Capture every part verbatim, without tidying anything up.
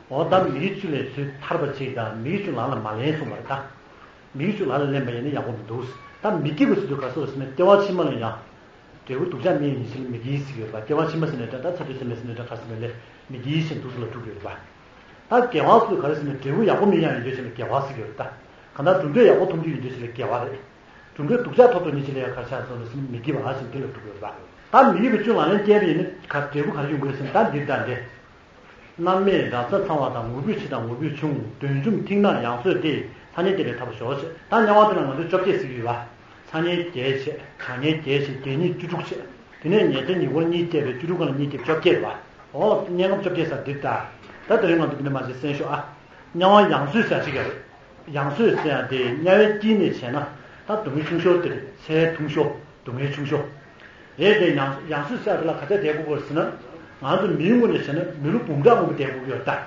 འོ་ད་མི་དགེ་བཅུ་ལས་ཚུར་ཐར་པ་གཅིག་དང་མི་དགེ་བཅུ་ལག་ལ་མ་ལེན་གསུངས་པ་རེད་ད། མི་དགེ་བཅུ་ལག་ལ་ལེན་པ་ཡིན་ན་ཡག་པོ་མི་འདུག་ད་མི་དགེ་བ་ཟེར་དུས་ག་རེ་ཟེར་ན་སྐྱེ་བ་ཕྱི་མ་ལ་ཡང་། འབྲས་བུ་སྡུག་ཅག་སྨིན་ཡིན་ཕྱིར་མི་དགེ་ཟེར་གྱི་ཡོད་པ། སྐྱེ་བ་ཕྱི་མ་ཟེར་ནས་འདྲ་ད་ཚ་དུས་ཚ་མེད་ཟེར་ནས་འདྲ་ག་ཟེར་ནས་ལས་མི་དགེ་ཞེས་འདུག་ཟེར་ལ་འགྲོ་གི་ཡོད་པ། ད་དགེ་བ་ཟེར་དུས་ག་རེ་ཟེར་ན་འབྲས་བུ་ཡག་པོ་སྨིན་ཡག་ཡིན་དུས་ཕྱིར་དགེ་བ་ཟེར་གྱི་ཡོད་ད། གང་ལྟར་གྲུབ་འབྲས་ཡག་པོ་ཐོབ་རྒྱུ་ཡིན་དུས་ཕྱིར་དགེ་བ་རེད། གྲུབ་འབྲས་སྡུག་ཅག་ཐོབ་འགྲོ་མཁན་ཅིག་ལ་ཡང་ག་རེ་ཆགས་སོང་ཟེར་ན་མི་དགེ་བ་ཞེས་འདི་ལ་འགྲོ་གི་ཡོད་པ། ད་མི་དགེ་བ་བཅུ་ལག་ལེན་བསྟན་པ་ཡིན་ན་ག་འབྲས་བུ་ག་རེ་ཡོང་གི་རེད་ཟེར་ན་ད་འདིར་ད་འདི། རྣམ་སྨིན་རང་སར་ཚང་བ་དང་། ངུ་འབོད་ཆེ་དང་ངུ་འབོད་ཆུང་། འདོད་འཇོམས་མཐིང་ནག་ཡང་སོས་ཏེ། ཚ་དམྱལ་བདེ་བའི་ཐབས་ལ་གཞོལ་བྱེད། ད་དམྱལ་བ་དེ་ལ་ང་ཚོས་བཅོ་བརྒྱད་ཟེར་གྱི་ཡོད་པ། ཚ་དམྱལ་བརྒྱད་བྱེད། གྲང་དམྱལ་བརྒྱད་བྱེད། དགེ་བསྙེན་བཅུ་དྲུག་བྱེད། དེ་ནས་ཉེས་བྱས་ཉེས་སྐོར་གཉིས་བསྐྱེད་པའི་བཅུ་དྲུག་ག་ལ་གཉིས་བསྐྱེད་བཅོ་བརྒྱད་རེད་པ། འོ་དམྱལ་ཁམས་བཅོ་བརྒྱད་ཟེར་འདི་ལྟ། ད་དེ་རིང་ང་ཚོ་འདི་ནས་མར་ཅིག་གསན་ཤོག་ཨ། དམྱལ་བ་ཡང་སོས་ཟེར་ཅིག་ཡོད་རེད། ཡང་སོས་ཟེར་ཡ་དེ་དམྱལ་བའི་དཀྱིལ་ནས་བྱས་ན་ད་སྡུག་བསྔལ་ཆུང་ཤོས་དེ་རེད། ཚད་ཐུང་ཤོས། སྡུག་བསྔལ་ཆུང་ཤོས་རེད་དེ། ཡང་ཡང་སོས་ཟེར་ཡ་དེ་ལ་ག་ཚད་བསྡད་དགོས་ཀྱི་ཡོད་རེད་ཟེར་ན། ང་ཚོ་མིའི་ངོས་ནས་བྱས་ན་མི་ལོ་འབུམ་ཕྲག་མང་པོ་བསྡད་དགོས་ཀྱི་ཡོད་རེད་ད།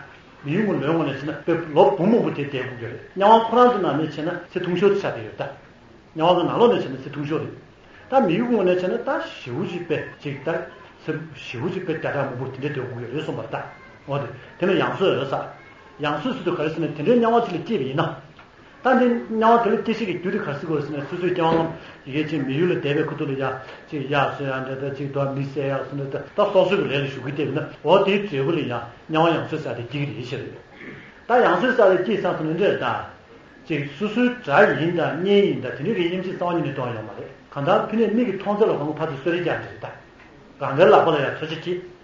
མིའི་ངོས་ལོའི་ངོས་ནས་བྱས་ན་དཔེ་ལོ་འབུམ་མང་པོ་དེ་བསྡད་དགོས་ཀྱི་ཡོད་རེད། དམྱལ་བ་ཁོ་རང་ཚོ་ནང་ནས་བྱས་ན་ཚད་ཐུང་ཤོས་དེ་ཆགས་བསྡད་ཡོད་རེད་ད། དམྱལ་བ་གི་ནང་ལོགས་ནས་བྱས་ན་ཚད་ཐུང་ཤོས་རེད། ད་མི་ཡུལ་ངོས་ནས་བྱས་ན་ད་ཞེ་པོ་ཅིག་དཔེ་ཅིག་ད། ཚད་ཞེ་པོ་ཅིག་དཔེ་བརྒྱ་ཕྲག་མང་པོ་དེ་འདྲ་སྡོད་དགོས་ཀྱི་རེད་གསུངས་པ་རེད་ད། འོ་དེ་དེ་ལ་ཡང་སོས་ཡོད་ས། ཡང་སོས་ཟེར་དུས་ག་རེ་ཟེར་ན་དེ་འདྲའི་དམྱལ་བ་ཅིག་ལ་སྐྱེས་པ་ཡིན་ན། ད་འདི་དམྱལ་བ་དེ་ལ་སྐྱེ་ཤེས་ཀྱི་རྒྱུ་དེ་ག་རེ་ཟེར་དགོས་རེད་ཟེར་ན། སོ་སོའི་སྐྱེ་བ་སྔོན་མ་ཡི་གེ་ཅིག་མི་ཡུལ་ལ་བསྡད་པའི་ཁུ་ཐུག་ལ་ཡ་ཅིག་གཡག་གསོད་ཡ་འདྲ་ད་ཅིག་དོ་མི་བསད་ཡ་གསུམ་འདྲ་ད་ད་སོ་སོའི་གི་ལས་ལ་ཞུགས་ཀྱི་བསྡད་ཡིན་ན། འོ་དེའི་འབྲས་བུ་ལ་ཡང་དམྱལ་བ་ཡང་སོས་ཟེར་དེ་སྐྱེ་གི་རེད་ཤེས་རེད། ད་ཡང་སོས་ཟེར་དེ་སྐྱེས་ཚར་དུས་ནི་འདྲ་རེད་ད། ཅིག་སོ་སོའི་དགྲ་ཡིན་དང་གཉེན་ཡིན་དང་དེ་འདྲའི་གི་དབྱེ་འབྱེད་རྩ་བ་ཉིད་ནས་གཏོང་ཡ་ཡོད་མ་རེད། གང་ལྟར་ཕི་ནས་མིག་གིས་མཐོང་ཚད་ལ་ཁོང་ཕར་ཚུར་གསོད་རེས་རྒྱག་རེད་ད། གང་གའི་ལག་པ་ལ་ཡང་མཚོན་ཆ་གྱིས།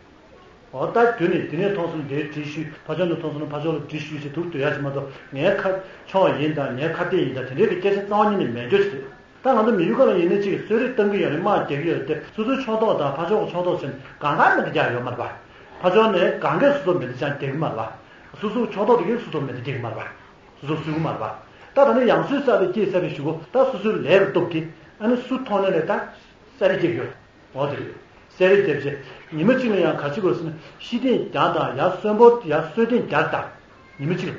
འོ་ད་རྒྱུ་ནི་དེ་ནས་མཐོང་སོང་དེའི་གྲི་ཤུལ། ཕར་ཕྱོགས་ནས་མཐོང་སོང་ན་ཕར་ཕྱོགས་ལ་གྲི་ཤུལ་ཞིག་འདུག་སྡོད་ཡ་ཞིག་མ་གཏོགས། ངའི་ཁ་ཕྱོགས་ཡིན་དང་ངའི་ཁ་གཏད་ཡིན་དང་དེ་འདྲའི་གི་སྐད་ཆ་རྩ་བ་ཉིད་ནས་མེད་འགྲོ་ཞིག་རེད། ད་ང་ཚོ་མི་ཡུལ་ཁ་ལ་ཡིན་ན་ཅིག་གསོད་རེས་བཏང་གི་ཡོད་རེད། དམག་རྒྱག་གི་ཡོད་རེད་དེ། སོ་སོའི་ཕྱོགས་གཏོགས་དང་ཕར་ཕྱོགས་ཀྱི་ཕྱོགས་གཏོགས་བྱས་ནས་གང་ག་མེད་དུ་རྒྱག་ཡོད་མ་རེད་པ། ཕར་ཕྱོགས་ནས་གང་གས་སོ་སོ་མེད་དུ་ཅང་རྒྱག་གི་མ་རེད་པ། སོ་སོའི་ཕྱོགས་གཏོགས་དེ་གས་སོ་སོ་མེད་དུ་རྒྱག་གི་མ་རེད་པ། སོ་སོ་གསོད་ཀྱི་མ་རེད་པ། ད་ད་ནི་ཡང་སོས་ས་ལས་སྐྱེས་ས་རེད་ཞུ་གོ་ད་སོ་སོའི་ལས་ཀྱི་སྟོབས་ཀྱིས་ཨ་ནི་སུ་མཐོང་ན་ལས་ད་ས་རེ་རྒྱག་གི་ཡོད། འོ་དེ་རེད། ས་རེ་རྒྱབ་བྱས་ཉི་མ་གཅིག་ལ་ཡང་ག་ཅི་དགོས་ཟེར་ན་ཤི་རྟེན་བརྒྱ་དང་ཡར་གསོན་པོ་ཡར་གསོད་རྟེན་བརྒྱ་དང་། ཉི་མ་གཅིག་ལ།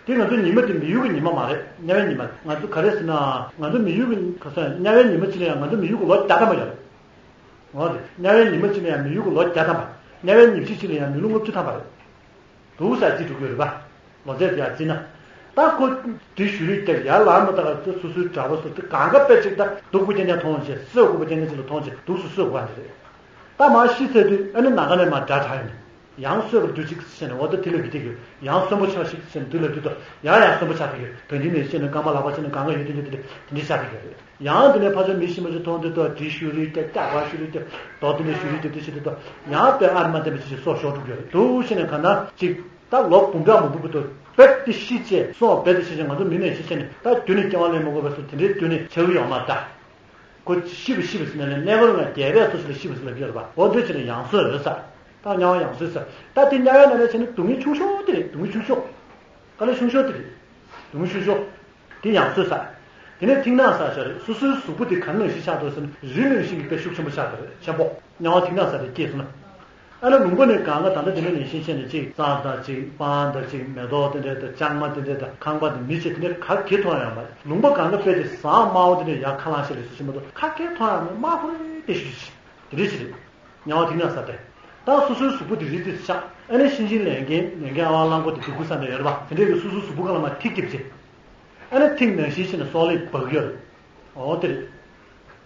དེ་ང་ཚོ་ཉི་མ་དེ་མི་ཡུལ་གྱི་ཉི་མ་མ་རེད། དམྱལ་བའི་ཉི་མ་ང་ཚོ་ག་རེ་ཟེར་ན་ང་ཚོ་མི་ཡུལ་གྱི་ག་ས་དམྱལ་བའི་ཉི་མ་གཅིག་ལ་ཡང་ང་ཚོ་མི་ཡུལ་གྱི་ལོ་བརྒྱ་ཐམ་པ་ཡོད་རེད། འོ་དེ་དམྱལ་བའི་ཉི་མ་གཅིག་ལ་ཡང་མི་ཡུལ་གྱི་ལོ་བརྒྱ་ཐམ་པ། དམྱལ་བའི་ཉི་མ་གཅིག་ལ་ཡང་མི་ལོ་ལྔ་བཅུ་ཐམ་པ་རེད། འདུག་ས་ཅི་འགྲོ་གི་ཡོད་རེད་པ། ལོ་ཚད་དེ་ཡར་བརྩིས་ན། ད་ཁོ་དེ་ཞུ་རིགས་དེ་ཡར་ལངས་མ་ཐག་ཏུ་སོ་སོའི་གྲྭ་པ་སོ་དེ་གང་ག་དཔེ་ཅིག་ད་སྡུག་པོ་རྐྱང་རྐྱང་མཐོང་བྱས་གསོད་དགོས་པ་རྐྱང་རྐྱང་ཅིག་ལ་མཐོང་བྱས་སྡུག་སུ་གསོད་དགོས་པ་འདི་རེད། ད་མར་ཤི་ཚར་དུས་ཨ་ནི་ནམ་མཁའ་ནས་མར་སྒྲ་གྲགས་ཡོང་ནས་ཡང་གསོད་པར་འགྱུར་ཅིག་ཟེར་ནས་འོ་ད་དེ་ལ་གི་དེ་གི་ཡང་གསོན་པོ་ཆགས་ཤིག་ཟེར་ནས་དེ་ལ་དུས་ད་ཡང་ཡང་གསོན་པོ་ཆགས་དེ་གི་དོན་དེ་ནས་བཤད་ན་རྐང་པ་ལག་པ་བྱས་ན་གང་ག་ཡོད་དེ་འདྲ་དེ་འདྲ་དེ་འདྲ་ཆགས་དེ་གི་རེད། ཡང་དེ་ནས་ཕར་ཕྱོགས་མི་ཤི་མ་ཤི་མཐོང་དུས་ད་དྲི་ཞུ་རིགས་དེ་སྐྱག་པ་ཞུ་རིགས་དེ་རྡོ་དེ་ནས་ཞུ་རིགས་དེ་དེ་ཞིག་དེ་ད་ཡང་དཔེ་ཨ་རི་མ་བསྟན་པ་ཅི་ཞིག་སྲོག་ཤོར་འགྲོ་གི་རེད། འདུག་བྱས་ནས་གང་ན་ཅིག་ད་ལོ་འབུམ་ཕྲག་མང་པོ་བར་དུ་རྦད་དེ་ཤི་བྱས་སྲོག་རྦད་དེ་ཤི་བྱས་ང་ཚོ་མི་ནས་ཤི་བྱས་ནས་ད་རྒྱུན་ནས་སྐྱེ་བ་ལེན་མི་དགོས་པའི་སྲོལ་དེ་འདྲའི་རྒྱུན་ནས་ཆགས་ཀྱི་ཡོད་མ་རེད་ད། ཁོ་ཤི་བ་ཤི་བ་ཟེར་ནས་ལས་གནས་སྐབས་ལ་རྒྱལ་བའི་སོ་སོ་ལ་ཤི་བ་ཟེར་ལབ་ཀྱི་ཡོད་རེད་པ། འོ་འདོད་བྱས་ནས་ཡང་སོས་ཡོད་ས། ད་དམྱལ་བ་ཡང་སོས་ས། ད་དེ་དམྱལ་བའི་ནང་ནས་བྱས་ན་སྡུག་བསྔལ་ཆུང་ཤོས་དེ་རེད། སྡུག་བསྔལ་ཆུང་ཤོས། དཀའ་ལས་ཆུང་ཤོས་དེ་རེད། སྡུག་བསྔལ་ཆུང་ཤོས། དེ་ཡང་སོས་ས། དེ་ནས་མཐིང་ནག་ས་ཆ་རེད། སོ་སོའི་གཟུགས་པོ་དེ་ག་ནང་བཞིན་ཆགས་འདུག་ཟེར་ན་རི་ནང་བཞིན་གྱི་དཔེ་ཤུགས་ཆེན་པོ་ཆགས་འདུག་རེད་ཆེན་པོ། དམྱལ་བ་མཐིང་ནག་ས་དེ་སྐྱེས་སོང་ན། ཨ་ནི་ལུང་པ་ནས་གང་ག་ད་ལྟ་དེ་འདྲ་ནང་བཞིན་བཤད་ནས་ཅིག་གཙང་དང་ཅིག་སྤང་དང་ཅིག་མེ་ཏོག་དེ་འདྲ་དང་ལྕང་མ་དེ་འདྲ་དང་ཁང་པ་དང་མི་ཆེ་དེ་འདྲ་ག་གེ་མཐོང་ཡང་མ་རེད། ལུང་པ་གང་ག་དཔེ་དེ་ཟངས་དམར་པོ་དེ་འདྲ་ཡར་ཁ་ལངས་ཤེས་རེད་སུ་ཞིག་མ་གཏོགས་ག་གེ་མཐོང་ཡང་མ་རེད། དམར་པོ་རེད་དེ་ཞུ་ཞིག་དེ་འདྲ་ཞིག་རེད། དམྱལ་བ་མཐིང་ནག་ས་དེ། ད་སོ་སོའི་གཟུགས་པོ་དེ་རི་དེ་ཆགས་ཨ་ནི་གཤིན་རྗེའི་ལས་མཁན་ལས་མཁན་ཨ་ཝང་གླང་པོ་དེ་དེ་གུ་ས་འདྲ་ཡོད་རེད་པ། དེ་འདྲ་གི་སོ་སོའི་གཟུགས་པོ་གང་ལ་མ་ཐིག་རྒྱབ་ཅེ། ཨ་ནི་ཐིག་ནང་བཞིན་བྱས་ནས་སྲོག་ལས་འབག་གི་ཡོད་རེད། འོ་དེ་རེད།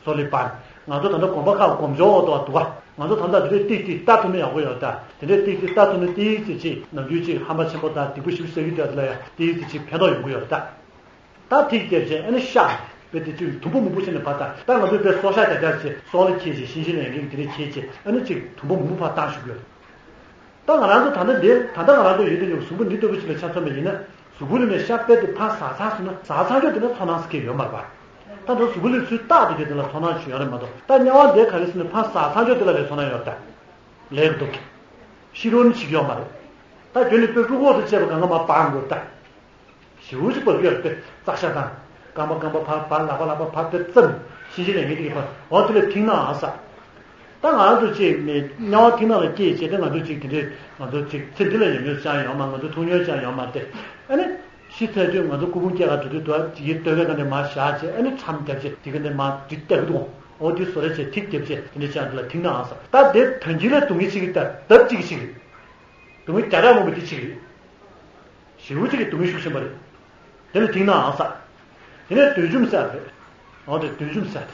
སྲོག་ལས་འབག་ནས་ང་ཚོ་ད་ལྟ་གོམ་པ་ཁ་གོམ་བྱོག་འོག་ཏུ་འདུག་ག་ང་ཚོ་ད་ལྟ་དེ་འདྲའི་ཏིག་ཏིག་ལྟ་ཐུབ་ན་ཡག་པོ་ཡོད་ད། དེ་འདྲའི་ཏིག་ཏིག་ལྟ་ཐུབ་ན་ཏིག་ཙི་ཅིག་ནམ་རྒྱུན་ཅིག་ཧམ་པ་ཆེན་པོ་དང་སྡིག་པ་ཞིག་བསགས་ཀྱི་དེ་ལ་ཡང་ཏིག་ཙི་ཅིག་ཕན་ཐོགས་ཡོང་གི་ཡོད་རེད་ད། ད་ཐིག་རྒྱབ་བྱས་ཨ་ནི་ཤ། དཔེ་དེ་ཚོས་དུམ་བུ་མང་པོ་བྱས་ནས་བར་ད་ད་ང་ཚོས་དཔེ་སྲོག་ཤ་རྒྱག་རྒྱག་བྱས་སྲོག་ལ་ཁྱེར་བྱས་གཤིན་རྗེ་ལས་མཁན་དེ་འདྲ་ཁྱེར་བྱས་ཨ་ནི་ཅིག་དུམ་བུ་མང་པོ་ཕར་བཏང་ཞུ་གི་ཡོད། ད་ང་རང་ཚོ་ད་ལྟ་འདིར་ད་ལྟ་ང་རང་ཚོ་ཡོད་དུས་ཡོད་གཟུགས་པོ་འདི་ལྟ་བུ་ཞིག་ལ་ཆ་མཚོན་པ་ཡིན་ན་གཟུགས་པོ་ལ་ནས་ཤ་དཔེ་དེ་ཕར་ཟགས་ཚར་སོང་ན་ཟགས་ཚར་ཆོག་དེ་ན་ཚོར་སྣང་ཟེར་མཁན་ཡོད་མ་རེད་པ། ད་ལྟ་གཟུགས་པོ་ལ་ཚུར་བཏགས་དེ་གྱོད་དེ་ལ་ཚོར་སྣང་ཞིག་ཡོད་རེད་མ་གཏོགས་ད་དམྱལ་བ་འདི་ག་རེ་ཟེར་ན་ཕར་ཟགས་ཚར་ཆོག་དེ་ལ་རེད་ཚོར་སྣང་ཡོད་ད། ལས་ཀྱི་སྟོབས་ཀྱིས། ཤི་རོ་ནི་ཞིག་ཡོད་མ་རེད། ད་ཁྱོད་ནི་དཔེ་རུ་ཁོག་ཏུ་བཅད་པ་གང་ག་མ་སྤང་དགོས་ད། ཞེ་པོ་ཅིག་བབས་ཡོད་རེད་དེ་ཙག་ཤ་དང་། རྐང་པ་རྐང་པ་ཕར་ཕར་ལག་པ་ལག་པ་ཕར་དེ་བཙེམ། གཤིན་རྗེ་ལས་མཁན་དེ་གི་ཕར་འོ་དེ་ལས་མཐིང་ནག་ཨ་ས། ད་ང་ཚོ་ཅིག་ནས་དམྱལ་བ་མཐིང་ནག་ལ་སྐྱེས་བྱས་ཏེ་ང་ཚོ་ཅིག་དེ་འདྲའི་ང་ཚོ་ཅིག་ཚེ་འདི་ལ་ཡང་ཡོད་ཅང་ཡོད་མ་ང་ཚོ་ཐུགས་ཉོན་ཅང་ཡོད་མ་སྟེ། ཨ་ནི། ཤི་ཚར་དུས་ང་ཚོ་སྐུ་ཕུང་སྐྱེལ་ག་འགྲོ་དུས་དུ་ཅིག་གི་སྟོད་སྐས་ག་འདྲ་མར་བཞག་བྱས་ཨ་ནི་ཁྲམ་བརྒྱབ་བྱས་དེ་ག་འདྲ་མར་དྲི་བཏབ་གི་འདུག་འོ་དེ་བཟོ་རེ་བྱས་ཐིག་བརྒྱབ་བྱས་དེ་འདྲ་བྱས་འདི་ལ་མཐིང་ནག་ཨ་ས། ད་དེ་ད་གིན་ལ་སྡུག་བསྔལ་ཅིག་གི་ད་ལྡབ་ཅིག་ཅིག་རེད། སྡུག་བསྔལ་བརྒྱ་ཕྲག་མང་པོ་དེ་ཅིག་རེད། ཞེ་པོ་ཅིག་གི་སྡུག་བསྔལ་ཤུགས་ཆེན་པོ་རེད། དེ་ལ་ཐིག་ནའང་ཟ། དེ་ནས་བདུད་འཇོམས་ཟེར་བ་རེད། འོ་དེ་བདུད་འཇོམས་ཟེར་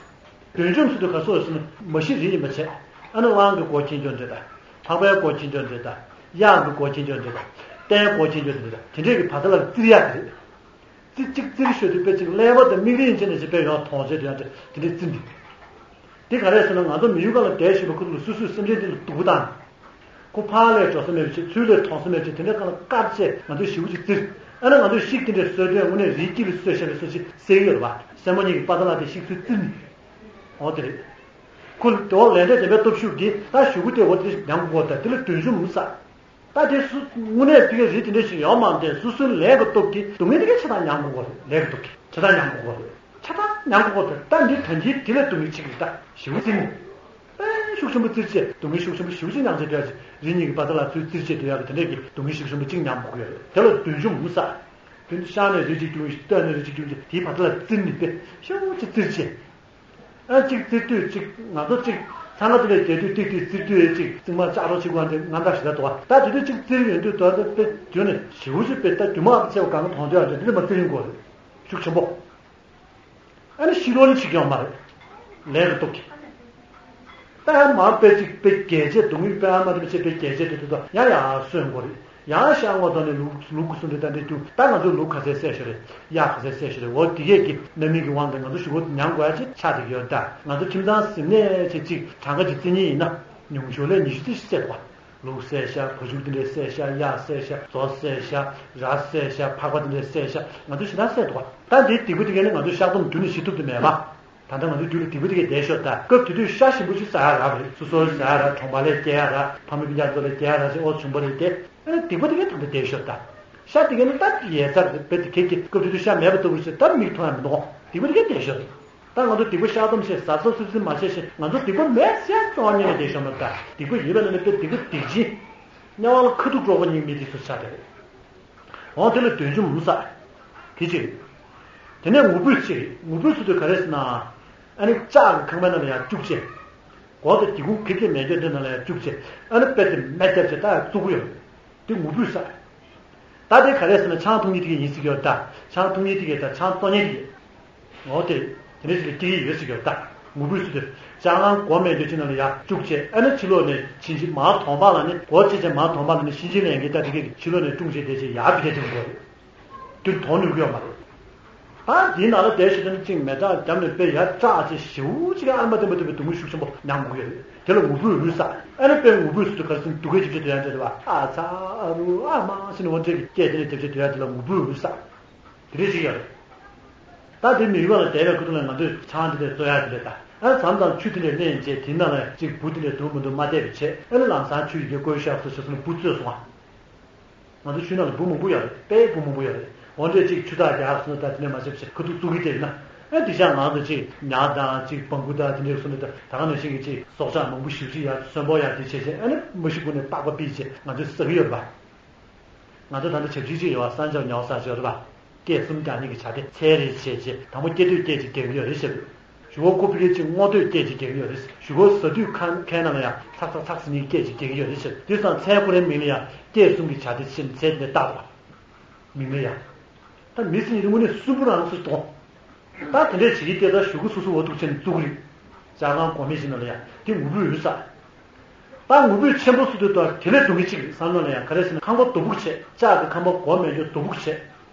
ཏེ། བདུད་འཇོམས་ཟེར་དུས་ག་སོགས་ཟེར་ན་མ་གཞི་རི་ཡིན་པ་བྱས། ཨ་ནི་དབང་གི་སྒོ་ཁྱེར་འགྱོ་འདྲེ་དང་། འཕགས་པའི་སྒོ་ཁྱེར་འགྱོ་འདྲེ་དང་། གཡག་གི་སྒོ་ཁྱེར་འགྱོ་འདྲེ་དང་། རྟའི་སྒོ་ཁྱེར་འགྱོ་འདྲེ་དང་། དེ་འདྲས་ཀྱི་བར་ཐག་ལ་བཙིར་ཡག་དེ་རེད། རྩི་གཅིག་རྩིར་ཤོད་དུས་དཔེ་གཅིག་ཀླད་པ་དང་མིག་རིལ་ཡན་ཆད་ནས་ཅིག་དཔེ་ཡོང་མཐོང་བྱེད་དུ་ཡང་དེ་འདྲའི་རྩིར་འདི། དེ་ག་རེ་ཟེར་ན་ང་ཚོ་མི་ཡུལ་སྒང་ལ་བསྡད་བཞིན་པ་ཁུ་ལུ་སོ་སོའི་སེམས་ཅན་དེ་ལ་སྡུག་པོ་བཏང་། ཁོ་ཕར་ལས་འགྲོ་ས་མེད་པ་བྱེད་ཚུར་ལས་མཐོང་ས་མེད་པ་བྱེད་དེ་འདྲའི་སྒང་ལ་དཀའ་སྤྱད་ང་ཚོས་ཞེ་པོ་ཅིག་བཙིར། ཨ་ནི་ང་ཚོས་ཤིག་དེ་འདྲའི་གསོད་དུས་དངོས་གནས་རིའི་དཀྱིལ་ལ་གསོད་བཞག་པའི་སོ་ཅིག་གསལ་གྱི་ཡོད་རེད་པ། སྲས་མོ་གཉིས་ཀྱི་པ་ཏ་ལ་དེ་ཤིག་ཚུར་བཙིར་ནས། འོ་དེ་རེད། ཁོ་དེ་འོག་ལས་འབྲས་དེ་འདྲའི་སྟོབས་ཤུགས་ཀྱིས་ད་གཞུག་གུ་དེ་འོ་དེ་ཉམས་དགོས་ད་དེ་ལ་བདུད་འཇོམས་མུ་ས། ད་དེ་སུ་དངོས་གནས་དེ་གའི་རིགས་དེ་འདྲ་ཞིག་ཡོད་མ་རེད། སོ་སོའི་ལས་ཀྱི་སྟོབས་ཀྱིས་སྡུག་བསྔལ་དེ་གའི་ཆ་ཚང་མྱངས་དགོས་ཀྱི་རེད། ལས་ཀྱི་སྟོབས་ཀྱིས་ཆ་ཚང་མྱངས་དགོས་ཀྱི་རེད། ཆ་ཚང་མྱངས་དགོས་ཀྱི་རེད། ད་འདི་ད་འདི་དེ་ལས་སྡུག་བསྔལ་ཆེ་གི་རེད། ད་ཞེ་པོ་བཙིར་ནས། དཔེ་ཤུགས་ཆེན་པོ་བཙིར་བྱས་སྡུག་བསྔལ་ཤུགས་ཆེན་པོ་ཞེ་པོ་ཅིག་མྱངས་བྱས་བསྡད་ཡག་ཅིག་རི་གཉིས་ཀྱི་པ་ཏ་ལ་ཚུར་བཙིར་བྱས་སྡོད་ཡག་གི་དེ་འདྲས་ཀྱི་སྡུག་བསྔལ་ཤུགས་ཆེན་པོ་ཅིག་མྱངས་དགོས་ཀྱི་ཡོད་རེད། དེ་ལ་བདུད་འཇོམས་མུ་ས། དེ་ནི་ཤར་ནས་རི་གཅིག་རྒྱུག་ཡིན་ཞིང་སྟོད་ནས་རི་གཅིག་རྒྱུག་ཡིན་ཞིང་དེའི་བར་ཐག་ལ་བཙིར་ནས་དཔེ་ཤུགས་ཆེ་བཙིར་བྱས། ཨ་གཅིག་བཙིར་དུས་གཅིག་ང་ཚོ་གཅིག་འཚང་ཁ་དེ་ལས་རྒྱལ་དུས་ཏིག་ཏིག་བཙིར་དུས་གཅིག་རྩིག་མ་ལྕགས་རོ་གཅིག་པ་འདི་རྔམ་དྲག་ཞིག་ད་འདུག་བ། ད་དེ་དུས་གཅིག་བཙིར་ཡོང་དུས་ད་ལྟ་དཔེ་རྒྱུ་ནས་ཞེ་པོ་ཅིག་དཔེ་ད་རྒྱུ་མ་ཆེ་བ་གང་ག་མཐོང་དུས་ཨ་འདི་འདི་མ་བཙིར་ཡོང་དགོས་རེད། ཤུགས་ཆེན་པོ། ཨ་ནི་ཤི་ལོ་ནི་ཆིག་ཡོང་མ་རེད། ལས་རུ་གཏོགས་ཀྱི། ད་ཡང་མར་དཔེ་གཅིག་དཔེ་རྒྱལ་བྱེད་སྡུག་བསྔལ་དཔེ་ཨ་མ་དེ་མ་བྱེད་དཔེ་རྒྱལ་བྱེད་དུ་དུ་ད་ཡང་ཡང་གསོན་དགོས་རེད། ཡང་ཤ་ངོ་དང་ནི་ལུག་ལུག་གི་སུ་འདྲ་ད་འདྲ་རྒྱུ་ད་ང་ཚོ་ལུག་ག་ཚད་བསད་ཤོར་རེད། གཡག་ག་ཚད་བསད་ཤོར་རེད། འོ་དེ་གས་ཀྱི་རྣམ་སྨིན་གྱི་དབང་གིས་ང་ཚོ་ཞུ་གོ་མྱང་དགོས་ཡ་ཅིག་ཆགས་བསྡད་ཀྱི་ཡོད་ད། ང་ཚོ་ཁྱིམ་ཚང་ཟིན་ནས་ཆེ་གཅིག་གྲངས་ཀ་ཅིག་བརྩི་ཉེན་ཡིན་ན་ཉུང་ཤོས་ལས་ཉི་ཤུ་རྩ་བཞི་བསད་འདུག་བ། ལུག་བསད་ཤ། བ་ཕྱུགས་དེ་འདྲས་བསད་ཤ། གཡག་བསད་ཤ། མཛོ་བསད་ཤ། ར་བསད་ཤ། ཕག་པ་དེ་འདྲས་བསད་ཤ། ང་ཚོ་ཞེ་དྲག་བསད་འདུག་བ། ད་འདིའི་སྡིག་པ་དེ་གས་ནི་ང་ཚོ་བཤགས་སྡོམ་རྒྱུ་ནས་ཞི་ཐུབ་དེ་མེད་པ། ད་ལྟ་ང་ཚོའི་རྒྱུད་ལ་སྡིག་པ་དེ་གས་བསྡད་ཤོག་ད། སྐབས་དེ་དུས་ཤ་ཞིམ་པོ་ཞིག་ཟ་ཡ་རག་རེད། སོ་སོར་ཟ་ཡ་རག་གྲོང་པ་ལས་སྐྱེལ་ཡ་རག་ཕ་མ་སྤུན་ཀྱག་ཚོ་ལས་སྐྱེལ་ཡ་རག་ཅེས་ཨོ་བྱུང་པ་རེད་དེ། ཨ་ནི་སྡིག་པ་དེ་གས་ད་ལྟ་བསྡད་ཤོག་ད། ཤ་དེ་གས་ནི་ད་ཡལ་ཚར་རེད་པས། དེ་གས་ཀྱི་སྐབས་དེ་དུས་ཤ་མེད་པ་ལྟ་བུ་ཞིག་ད་མིག་མཐོང་ཡ་མི་འདུག་སྡིག་པ་དེ་གས་བསྡད་ཤོག་ད། ད་ང་ཚོ་སྡིག་པ་བཤགས་སྡོམ་བྱས་གཟབ་གཟབ་སིབ་སིབ་མ་བྱས་ཤིང་ང་ཚོ་སྡིག་པ་མེད་ཟེར་རྩ་བ་ཉིད་ནས་བསྡད་ཤོག་མ་ད། སྡིག་པ་ཡོད་པ་ནི་དཔེ་སྡིག་པ་སྡིག་ཅན། དམྱལ་བ་ལ་ཁ་ཐུག་སྒྲོག་པ་ཉིད་མི་དེ་ཚོ་ཆགས་བསྡད་རེད། འོང་དེ་ལ་བདུད་འཇོམས་མུ་ས། དེ་གཅིག་རེད། དེ་ནས་ངུ་འབོད་གཅིག་རེད། ངུ་འབོད་ཟེར་དུས་ག་རེ་ཟེར་ན། ཨ་ནི་ལྕགས་ཀྱི་ཁང་པའི་ནང་ལ་ཡར་བཅུག་བྱས། སྒོ་དང་སྒེའུ་ཁུང་གི་མེ་སྒྱོགས་འདི་ནང་ལ་ཡར་བཅུག་བྱས། ཨ་ནི་དཔེ་དེ་མེ་བརྒྱབ་བྱས་ད་ཡར་བཙུགས་ཀྱི་ཡོད་རེད། དེ་ངུ་འབོད་ས། ད་དེ་ག་རེ་ཟེར་ན་ཆང་འཐུང་མཁན་དེ་གས་ཡིན་ཟེར་གྱི་ཡོད་ད། ཆང་འཐུང་མཁན་དེ་གས་ད་ཆང་བཙོང་མཁན་དེ་གས། འོ་དེ། དེ་འདྲ་ཞིག་ལ་སྐྱེ་ཡི་ཡོད་ཟེར་གྱི་ཡོད་ད། ངུ་འབོད་ཟེར་དུས་ལྕགས་ཁང་སྒོ་མེ་སྒྱོགས་ཅིག་ནང་ལ་ཡར་བཅུག་བྱས། ཨ་ནི་ཕྱི་ལོགས་ནས་གཤིན་རྗེ་མར་དོང་འབག་ལ་ནི་སྒོ་ཕྱེ་བྱས་མར་དོང་འབག་ལ་ནི་གཤིན་རྗེ་ལས་ངན་ད་དེ་གས་ཕྱི་ལོགས་ནས་དཀྲུགས་བྱས་བསྡད་བྱས་ཡར་བི་གས་དེ་འགྲོ་རེད། དེ་དོང་ནུབ་ཀྱི་ཡོད་མ་རེད། ད་འདིའི་ནང་ལ་བསྡད་བཞིན་དུ་ནི་གཅིག་མེ་སྟག་བརྒྱབ་ནས་དཔེ་ཡར་སྐྲག་བྱས་ཞེ་པོ་ཅིག་ཨ་མ་བསྟན་པ་བསྟན་པའི་སྡུག་བསྔལ་ཤུགས་ཆེན་པོ་མྱངས་དགོས་ཀྱི་རེད། དེ་ལ་ངུ་འབོད་འུར་ཟ། ཨ་ནི་དཔེ་ངུ་འབོད་ཟེར་དུས་ག་རེ་ཟེར་ན་སྡུག་སྐད་ཅིག་ཅིག་སྡོད་ཡ་འདྲ་རེད་བ། ཨ་ཚ་ཨ་རུ་ཨ་མ་ཟེར་ནས་འོ་འདྲ་གི་སྐད་དེ་འདྲ་བརྒྱབ་བྱས་སྡོད་ཡ་དེ་ལ་ངུ་འབོད་འུར་ཟ། དེ་འདྲ་ཞིག་ཡོད་རེད། ད་དེ་མི་ཡུལ་ལ་བསྡད་པའི་ཁུ་ཐུག་ལ་ང་ཚོས་ཆང་དེ་འདྲ་བཙོང་ཡ་དེ་འདྲ་ད། ཨ་མཚམས་མཚམས་ཆུ་དེ་འདྲ་ལེན་བྱས་དེའི་ནང་ལ་གཅིག་འབུ་དེ་འདྲ་འདུག་མི་འདུག་མ་བལྟས་པ་བྱས། ཨ་ནི་ལམ་སང་ཆུ་ཡི་གེ་བསྐོལ་བཞག་སོ་ཞེས་སོང་ན་འབུ་བཙོས་སོང་ཨ། ང་ཚོ་ཆུ་ནང་ལ་འབུ་མང་པོ་ཡོད་རེད། དཔེ་འབུ་མང་པོ་ཡོད་རེད། འོ་འདྲས་གཅིག་ཆུ་ཐག་རྒྱག་སོང་ན་ད་དེ་ནས་མ་བྱས་པ་བྱས་ཁུ་ཐུག་བཙུགས་ཀྱི་བསྡད་ཡོད་ན། ཨ་དེ་ཤག་ང་ཚོ་གཅིག་ཉ་དང་གཅིག་བང་གུ་དང་དེ་འདྲས་སོང་ན་ད་ད་ག་ནང་བཞིན་གྱི་གཅིག་སྲོག་ཆགས་མང་པོ་ཞེ་པོ་ཅིག་ཡར་གསོན་པོ་ཡར་དེ་བྱས་བྱས་ཨ་ནི་མ་ཤི་གོང་ནས་པགས་པ་ཕྱིས་བྱས་ང་ཚོས་ཟ་གི་ཡོད་རེད་པ། ང་ཚོ་ད་ལྟ་ཞབས་ཕྱི་གཅིག་ཡོད་པ་སྲན་ཆབ་ཉོ་ས་ཅིག་ཡོད་རེད་པ། སྐད་གསུམ་རྒྱག་མཁན་གྱི་བྱ་དེ་ཚལ་རེ་བྱས་རྗེས་དང་པོ་སྐྱེ་དུས་སྐད་ཅིག་རྒྱག་གི་ཡོད་རེད་ཟེར། གཞུག་གུ་ཁོ་ཕི་གེ་ཅིག་སྔོ་དུས་སྐད་ཅིག་རྒྱག་གི་ཡོད་རེད། གཞུག་གུ་ཟ་དུས་ཁ་ཁའི་ནང་ལ་ཡང་ཚག་ཚག་ཚག་ཟེར་མཁན་གྱི་སྐད་ཅིག་རྒྱག་གི་ཡོད་རེད་ཟེར། དེ་སང་ཚལ་ཁོ་རའི་མིང་ལ་ཡང་སྐད་གསུམ་གྱི་བྱ་དེ་ཕྱིན་ཚལ་དེ་བཏགས་པ། མིང་ལ་ཡང་། ད་མི་ཟེར་མཁན་དེ་དངོས་གནས་སུན་པོ་རང་སུ་གཏོང་། ད་དེ་འདྲས་བྱེད་ཀྱི་དེ་ད་གཞུག་གུ་སོ་སོ་འོ་ཐུག་ཆེན་བཙུགས་རིགས། ལྕགས་ཁང་གོང་མའི་ཞིག་ནང་ལ་ཡང་དེ་ངུ་འབོད་འུར་ཟ། ད་ངུ་འབོད་ཆེན་པོ་སུ་དུས་དང་དེ་ལས་སྡུག་གི་གཅིག་བསམ་བློ་ལ་ཡང་ག་རེ་ཟེར་ན་ཁང་པ་རྡོ་སྦུག་བྱས། ལྕགས་ཀྱི་ཁང་པ་སྒོ་མེད་རྒྱུ་རྡོ་སྦུག་བྱས།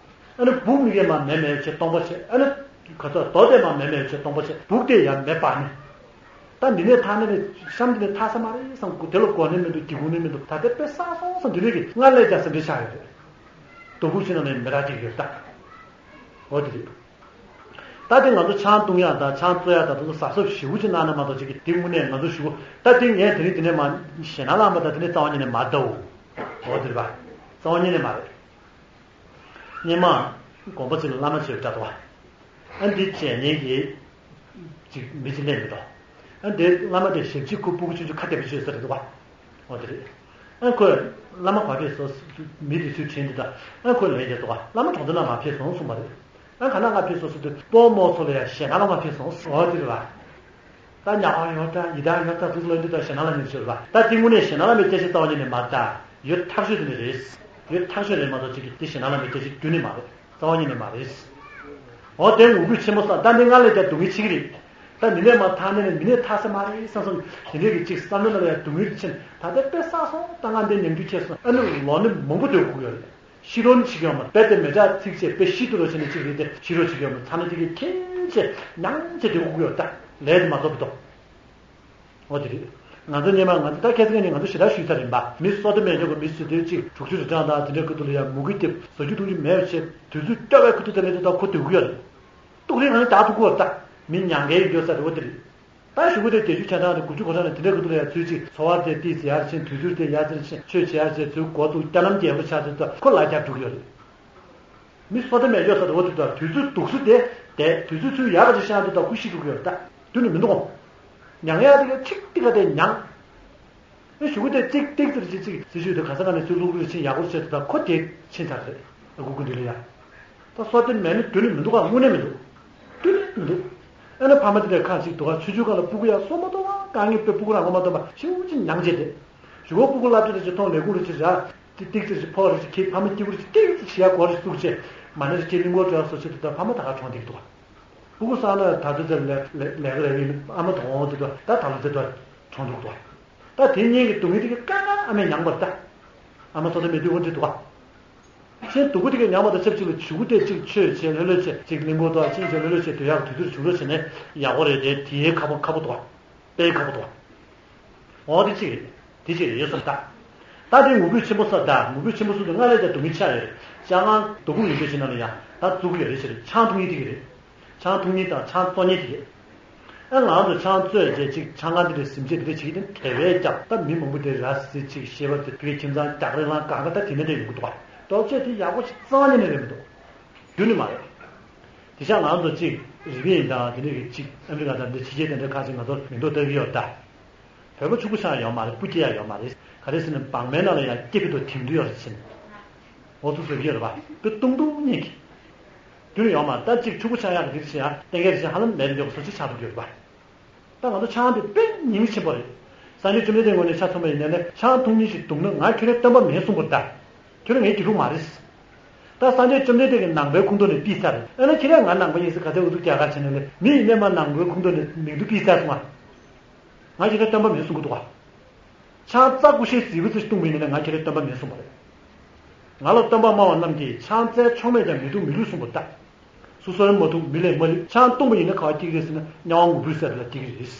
ཨ་ནི་སྦུག་མི་གས་མ་མེད་མེད་བྱས་སྟོང་པ་བྱས། ཨ་ནི་ག་ཚོད་རྡོ་དེ་མ་མེད་མེད་བྱས་སྟོང་པ་བྱས། སྦུག་དེ་ཡང་མེ་སྤར་ནས། ད་འདི་ནས་ཐར་ནས་ནི་གཤམ་འདི་ནས་ཐར་ས་མ་རེད་བསམ་གི་དེ་ལ་གོ་ནི་མི་འདུག་སྒེའུ་ཁུང་ནི་མི་འདུག་ད་ལྟ་དཔེ་བསགས་སོང་བསམ་འདི་ནས་ཀྱི་སྔར་ལས་ཀྱང་སེམས་ཁྲལ་ཆགས་ཡོད་རེད། རྡོ་སྦུག་ཕྱི་ནང་ནས་མེ་རག་ཅིག་ཡོད་ད། འོ་དེ་རེད། ད་དེ་ང་ཚོ་ཆང་བཏུང་ཡག་དང་ཆང་བཙོ་ཡག་དང་དེ་ཚོ་གཟབ་གཟབ་ཞེ་པོ་ཅིག་གནང་ན་མ་གཏོགས་ཅིག་གི་དེ་དངོས་གནས་ང་ཚོ་ཞུ་གོ། ད་དེ་ངས་དེ་རིང་དེ་ནས་མ་ཞེད་སྣང་ལངས་པ་ད་དེ་ནས་རྩ་བ་ཉིད་ནས་མ་ལྟ་འོ། འོ་དེ་རེད་པ། རྩ་བ་ཉིད་ནས་མ་རེད། སྔོན་མ་དགོན་པ་ཚོ་ལ་བླ་མ་ཚོས་འདྲ་འདུག་བ། ཨ་འདི་བྱས་ཉེན་གྱི་ཅིག་མི་ཅིག་སླེབས་མི་འདུག་ཨ་འདི་བླ་མ་དེ་ཞབས་ཕྱི་ཁུ་སྤུ་གུ་ཆུང་ཆུང་ཁ་བདེ་པོ་བྱོས་ས་རེད་འདུག་བ། འོ་དེ་རེད། ཨ་ཁོས་བླ་མ་ག་ཕེབས་སོང་། མི་དེ་ཚོས་དྲིས་འདུག་ད་ཨ་ཁོས་ལན་རྒྱག་འདུག་བ། བླ་མ་གྲོང་ཚོ་ནང་མ་ཕེབས་སོང་གསུངས་པ་རེད། ཨ་ག་ན་ང་ཕེབས་སོང་ཟེར་དུས་སྤོ་རྨོ་ཚོ་ལ་ཡང་ཞེད་སྣང་ལ་མ་ཕེབས་སོང་འོ་དེ་རེད་བ། ད་ཉག་ཡོད་ད་ཡི་དྭགས་ཡོད་ད་དུ་ལོན་དུ་ད་ཞེད་སྣང་ལ་ཉེར་ཤོར་བ། ད་དེ་དངོས་གནས་ཞེད་སྣང་ལ་མེད་སྐད་ཆ་རྩ་བ་ཉིད་ནས་མ་རེད་ད། ཡོད་ཐག་ཆོད་དེ་ནི་རེད། ཡོད་ཐག་ཆོད་རེད་མ་གཏོགས་ཅིག་གིས་དེ་ཞེད་སྣང་ལ་མི་སྐྱེ་ཅིག་རྒྱུན་ནས་མ་རེད། རྩ་བ་ཉིད་ནས་མ་རེད། འོ་དེ་ངུ་འབོད་ཆེན་པོ་བསགས། ད་འདི་སྔར་ལས་ཀྱང་སྡུག་བསྔལ་ཆེ་གི་རེད། ད་མི་ནད་མར་ཐར་ནས་ནི་མི་ནད་ཐར་ས་མ་རེད་བསམ་སོང་། དེ་འདྲས་ཀྱི་ཅིག་བསམ་བློ་ནང་ལ་ཡང་སྡུག་བསྔལ་ཆེ་ནས་ད་ལྟ་དཔེ་བསགས་སོང་། ད་ང་འདི་ཉམས་རྒུད་ཆེ་སོང་། ཨ་ནི་ལོ་ནི་མང་པོ་སྡོད་དགོས་ཀྱི་ཡོད་རེད། ཤི་རོ་ནི་བྱེད་ཀྱི་ཡོད་མ་རེད། དཔེ་དེ་མེ་ལྕགས་ཚིག་བྱས་དཔེ་ཤི་འདུག་རོ་བྱས་ནས་ཅིག་རེད་དེ་ཤི་རོ་བྱེད་ཀྱི་ཡོད་མ་རེད། ཚར་ནས་དེ་གས་ཁྱེར་བྱས་མྱང་བྱས་སྡོད་དགོས་ཀྱི་ཡོད། ད་ལས་དེ་མ་རྫོགས་པ་དང་། འོ་དེ་རེད། ང་ཚོ་སྔོན་མ་ང་ཚོ་ད་ཁ་སང་ནས་ང་ཚོ་ཞེ་དྲག་ཞུས་ཚར་ཡིན་པ། མི་བསོད་བདེ་སྨན་མཆོག་གི་མི་སུ་དེ་གཅིག་དྲུག་ཅུ་རེ་གྲངས་དང་དེ་འདྲའི་ཁུ་ཐུག་ལ་ཡང་མུ་གེ་སྐྱེས་བཟོ་རྒྱུ་འཐུང་རྒྱུ་མེད་པ་བྱས་དུས་ཚོད་སྐྱོ་བའི་ཁུ་ཐུག་དེ་ལས་དེ་ད་ཁོ་སྡོད་གི་ཡོད་རེད། ཏོག་རེ་ང་ནི་བདག་ཏུ་བཀུར་བ་ད་མི་མྱང་གའི་ཡོད་ས་རེད། འོ་དེ་རེད། ད་གཞུག་གུ་དེ་བརྒྱད་ཅུ་ཆ་ཚང་དང་དགུ་བཅུ་གོ་གྲངས་ནས་དེ་འདྲའི་ཁུ་ཐུག་ལ་ཡང་ཚུལ་གཅིག་འཚོ་བ་དེ་ཏིས་ཡར་ཕྱིན། དུས་ཚོད་དེ་ཡར་ཙེར་ཕྱིན། ཆོས་བྱེད་ཡར་ཕྱིན། ཚུལ་འགོ་བཙུགས། སྐྱ་ལམ་རྒྱས་པར་ཆགས་ཚུལ་ད་ཁོ་ལ་རྒྱ་འགྲོ་གི་ཡོད་རེད། མི་སོ་ཏེ་མེད་ཡོད་ས་དེ་འོ་དེ་ལྟར་དུས་ཚོད་སྡུག་ས་དེ་བསྡད། དུས་ཚོད་ཚུར་ཡག་ག་ཅིག་བཞག་དུས་ད་ཁོ་ཤི་འགྲོ་གི་ཡོད་རེད། ད་དུས་ནི་མི་འདུག་གོ། མྱང་ཡག་དེ་ག་ཅིག་ཏིག་ག་དེ་མྱང་། ཨེ་གཞུག་གུ་དེ་ཏིག་ཏིག་ཙིར་ཅིག་ཅིག་ཟེར་ཞུས་དུས་ག་ས་ག་ནས་ཚུར་ལུག་རུ་ཕྱིན། ཡག་པོ་བྱས་དུས་ད་ཁོ་དེ་ཕྱིན་ཚར་རེད། ཨ་ཁུ་ཁུ་འདི་ལ་ཡ། ད་སོ་ཏེ་མེད་ནི་དུས་ནི་མི་འདུག་ག། དངོས་གནས་མི་འདུག། དུས་ནི་མི་འདུག། ཨ་ནི་ཕ་མ་དེ་འདྲ་ཁ་ཅིག་འདུག་ག། ཆུང་ཆུང་སྒང་ལ་སྤུ་གུ་ཡག་སོ་མ་གཏོགས་ག་ངའི་དཔེ་སྤུ་གུ་རང་གོ་མ་ཐོན་པ་ཤིའུ་ཅིག་མྱང་བྱས་ཏེ། གཞུག་གུ་སྤུ་གུ་སློབ་གྲྭ་རེ་ཅིག་མཐོང་། ལས་ཁུངས་རེ་ཅིག་རག། ཏིག་ཏིག་ཙིར་ཅིག་ཕོགས་རེ་ཅིག་ཁྱེར། ཕ་མ་སྐྱིད་པོ་རེ་ཅིག་ཏིག་ཙིག་བྱེད་ཡག་སྒོ་རེ་ཅིག་བཙུགས་བྱས། མ་ཎི་རེ་ཅིག་གླིང་སྐོར་འགྲོ་ཡག་བཟོ་བྱེད་དུས་ད་ཕ་མ་ད་ག་གྲོངས་ཏེ་འདུག་ག། སྤུ་གུ་གསང་ན་ད་ཚོད་ཚོད་ལས་ལས་ལས་ཀ་ལས་ཡིན། ཨ་མ་དོང་དེ་དུ་ད་ད་ལོ་ཚེ་དུ་གྲོངས་འདུག་དུ། ད་དེ་གཉིས་ཀྱི་སྡུག་བསྔལ་དེ་གི་དཀའ་ངལ་ཨ་མས་མྱངས་པར་ད། ཨ་མ་སོ་ད་མེད་དུས་འོང་དེ་འདུག་ག། གཞན་སྡུག་པོ་དེ་གི་མྱངས་པ་དང་ཆབས་ཅིག་ལ་གཞུག་གུ་དེ་གཅིག་ཆོས་བྱེད་ལྷོད་ལྷོད་བྱེད། གཅིག་གླིང་སྐོར་དུ་ཕྱིན་བྱས་ལྷོད་ལྷོད་བྱེད་སྡོད་ཡག་དུས་ཚོད་བྱུང་རོགས་བྱས་ནས་ཡག་པོ་རེད་དེ། དེའི་ཁ་པོ་ཁ་པོ་འདུག་ག། དཔེ་ཁ་པོ་འདུག་ག། འོ་དེ་གཅིག་རེད། དེ་གཅིག་རེད། ཡོད་སོང་ད། ད་དེ་ངུ་འབོད་ཆེན་པོ་ས་ད་ངུ་འབོད་ཆེན་པོ་སུ་དེ་སྔར་ལས་ཀྱང་སྡུག་བསྔལ་ཆགས་ཡོད་རེད། ཅང་ང་རྡོ་ཁུག་ཡོད་ཆོས་ཅིག་ནང་ལ་ཡང་ད་བཙུགས་ཡོད་རེད་ཟེར། ཆང་འཐུང་ཡིན་དེ་གི་རེད། ཆང་འཐུང་ཉིན་དང་ཆང་བཙོང་ཉིན་དེ་རེད། ཨ་ང་ཚོ་ཆང་བཙོས་རྗེས་ཅིག་ཆང་ཁང་འདི་འདྲའི་ཟིམ་བྱེད་འདི་འདྲ་བྱེད་ཀྱི་དེ་དེ་བས་ཀྱང་ད་མི་མང་པོ་དེ་ར་སི་ཅིག་ཤེས་པ་དེ་བོད་ཁྱིམ་ཚང་རྒྱག་རེས་ལང་གང་ག་ད་དེ་ནས་འདྲ་ཡོང་གི་འདུག་པ། ལྟོ་ཆས་དེ་ཡག་པོ་ཅིག་རྩ་བ་ཉིད་ནས་རེད་མི་འདུག། རྒྱུན་ནས་མ་རེད། དེ་ཤ་ང་ཚོ་ཅིག་རི་པིན་དང་དེ་འདྲ་གི་ཅིག་ཨ་མི་རི་ཀ་དང་འདི་ཕྱི་རྒྱལ་དེ་འདྲ་ཁག་ཅིག་ང་ཚོར་མིང་འདོགས་བཏབ་ཀྱི་ཡོད་ད། བོད་པ་ཕྱུག་པོ་ཆགས་ཡོད་མ་རེད། སྤུ་སྐྱེས་ཡག་ཡོད་མ་རེད། ག་རེ་ཟེར་ན་བག་མའི་ནང་ལ་ཡང་སྐྱེ་གི་འདུག། དེང་དུས་ཡོད་རེད་ཟེར་ནས། འོ་ཚོ་བཟོ་གི་ཡོད་རེད་པ། དེ་ཏུང་ཏུང་གཉིས་ཀྱི། རྒྱུན་ཡོད་མ་རེད། ད་ཅིག་ཕྱུག་པོ་ཆགས་ཡག་གི་དེ་ཆེ་ཡང་གཏན་འཁེལ་ཆེ་ཧ་ལམ་མེད་འགྱོག་བཟོ་ཅིག་ཆགས་འགྲོ་གི་ཡོད་རེད་པ། ད་ང་ཚོ་ཆང་དེ་དཔེ་ཉེན་ཆེན་པོ་རེད། སངས་རྒྱས་བཅོམ་ལྡན་འདས་ངོས་ནས་ཆ་མཚོན་པ་ཡིན་ན་ནི་ཆང་འཐུང་ཉིན་ཞིག་འདུག་ན་ང་ཁྱོད་རའི་སྟོན་པ་མིན་གསུངས་པ་རེད་ད། ཁྱོད་རང་ངའི་དགེ་ཕྲུག་མ་རེད། ད་སངས་རྒྱས་བཅོམ་ལྡན་འདས་ཀྱི་ནང་པའི་ཁུངས་གཏུགས་ནས་ཕུད་ཚར་རེད། ཨ་ནི་ཁྱེད་རང་ང་ནང་པ་ཡིན་ཟེར་ག་ཚོད་འུ་ཐུག་རྒྱག་ག་བྱས་ན་ལས་མི་ཡིན་ནས་མ་ནང་པའི་ཁུངས་གཏུགས་ནས་མིང་དུ་ཕུད་ཚར་སོང་ང་། ང་ཁྱེད་རའི་སྟོན་པ་མིན་གསུང་གི་འདུག་ག། ཆང་རྩ་ཀུ་ཤའི་ཟིལ་པ་ཙམ་ཞིག་བཏུང་བ་ཡིན་ན་ང་ཁྱེད་རའི་སྟོན་པ་མིན་གསུངས་པ་རེད། ང་ལ་སྟོན་པ་སྨྲ་བ་རྣམས་ཀྱིས་ཆང་རྩའི་ཆོག་མེད་ཀྱང་མི་འཐུང་མི་ལུས་གསུངས་པ་ལྟར། སོ་སོར་མ་འཐུང་མི་ལས་མ་ལུས། ཆང་བཏུང་བ་ཡིན་ན་ག་བ་སྐྱེ་གི་རེད་ཟེར་ན་དམྱལ་བ་ངུ་འབོད་ཟེར་ལ་སྐྱེ་གི་རེད།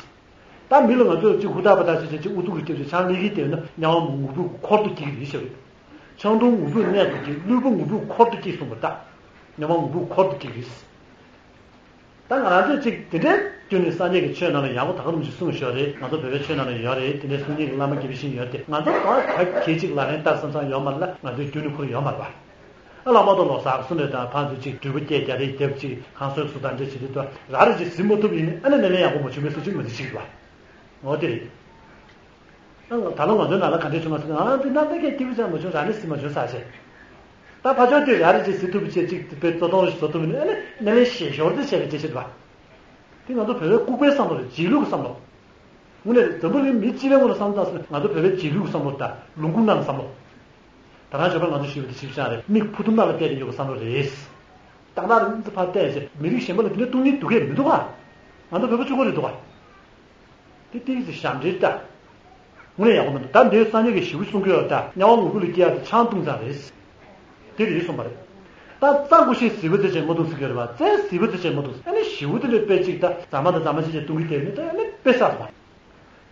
ད་མི་ལ་ང་ཚོས་ཅིག་ཧུར་ཐག་པ་ཐག་བྱས་བྱས་ཅིག་ཨུ་ཚུགས་ཀྱིས་བརྒྱབ་བྱས་ཆང་ལེན་གྱི་བསྡད་ན་དམྱལ་བ་ངུ་འབོད་འཁོར་དུ་སྐྱེ་གི་རེད་ཤག་རེད། ཆང་འཐུང་ངུ་འབོད་གནས་སུ་སྐྱེ། ལུས་པོ་ངུ་འབོད་འཁོར་དུ་སྐྱེ་གསུངས་པ་ལྟར། དམྱལ་བ་ངུ་འབོད་འཁོར་དུ་སྐྱེ་གི་རེད། ད་ང་རང་ཚོས་ཅིག་དེ་འདྲའི་བསྟུན་ནས་སངས་རྒྱས་ཀྱི་ཆོས་ནང་ལ་ཡག་པོ་ད་ག་རུམ་ཞིག་གསུངས་ཤོག་རེད། ང་ཚོ་བོད་པའི་ཆོས་ནང་ལ་ཡོད་རེད། དེ་འདྲའི་གསུང་མཁན་གྱི་བླ་མ་དགེ་བའི་བཤེས་གཉེན་ཡོད་དེ་ང་ཚོ་གང་ག་གེ་ཅིག་ལག་ལེན་བསྟར་བསམ་བསམ་ཡོད་མ་རེད་ལ། ང་ཚོའི་རྒྱུན་ནས་ཁུར་ཡོད་མ་རེད་པ། ཨ་ལགས་མ་གཏོགས་ལོ་གསར་གསུམ་རེ་དང་ཕར་ཚུར་ཅིག་འབྲས་བུ་སྐྱེས་རྒྱ་རེ་རྒྱབ་ཅིག་གང་སོས་སུ་དང་འདྲ་བྱེད་དུས་ད་ར་རེ་ཅིག་ཟིན་མ་ཐུབ་ཡིན་ཨ་ནི་ལེ་ལེ་ཡག་པོ་མ་བྱུང་བས་སུ་ཅིག་མ་ཟིན་ཞིག་རེད་པ། འོ་དེ་རེད། ཨ་ད་ལོ་ང་ཚོའི་ནང་ལ་ག་འདྲས་བྱུང་ང་ཟེར་ན་ཨ་འདི་ན་ད་སྐད་སྐྱིད་པོ་ཅང་མ་བྱུང་། ར་ནི་ཟིན་མ་བྱུང་ས་བྱས། ད་ཕ་ཆོས་དེ་ར་རེ་ཅིག་ཟིན་ཐུབ་པ་བྱས་ཅིག་དཔེ་གཙོ་མཐོང་རེ་བཟོ་ཐུབ་ནི་ཨ་ནི་ནི་ལེ་ཞེ་ཞོར་དེ་བྱས་པའི་སྐད་ཆ་རེད་པ། དེ་ང་ཚོ་བོད་པའི་ལྐུགས་པའི་བསམ་བློ་རེད། རྗེས་ལུས་ཀྱི་བསམ་བློ། དངོས་གནས་འཛམ་བུ་གླིང་མི་སྤྱི་པའི་ངོས་ལ་བསམ་བློ་བཏང་ཟེར་ན་ང་ཚོ་བོད་པའི་རྗེས་ལུས་ཀྱི་བསམ་བློ་དང་ལུང་ཁུག་ནང་ལ་བསམ་བློ། ད་རང་ཞོགས་པ་ང་ཚོ་ཞུས་པ་དེ་ཞིབ་ཆ་རེད། མིག་ཕུ་ཐུམ་ནང་ལ་བལྟས་ནས་ཡོད་པའི་བསམ་བློ་རེད། ཏག་ཏག་རེད། འདི་ཕར་བལྟས་ཚེ་མི་རིགས་གཞན་པ་ལ་དེ་འདྲའི་སྟོང་ཉིད་སྡུག་གས་མི་འདུག་ག། ང་ཚོ་བོད་པ་གཅིག་པོ་རེད་འདུག་ག། དེ་ཏིག་ཙི་ཞབས་འདྲེན་ལྟ། དངོས་གནས་ཡག་པོ་མི་འདུག། ད་འདིའི་སངས་རྒྱས་ཀྱིས་ཞེ་པོ་གསུང་གི་ཡོད་ད། དམྱལ་བ་ངུ་འབོད་ལ་སྐྱེ་ཡག་དེ་ཆང་བཏུང་ཙང་རེད། དེ་རེད་གསུངས་པ་རེད། ད་རྩ་ཀུ་ཤའི་ཟིལ་པ་དེ་ཅན་མ་བཏུང་ཟེར་གྱི་རེད་པ། རྩའི་ཟིལ་པ་དེ་ཅན་མ་བཏུང་ཟེར། ཨ་ནི་ཞེ་པོ་དེ་འདྲ་དཔེ་གཅིག་ད་རྫ་མ་དང་རྫ་མ་ཅན་ཅན་བཏུང་གི་དེ་ནི་ད་ཨ་ནི་དཔེ་བསགས་པ།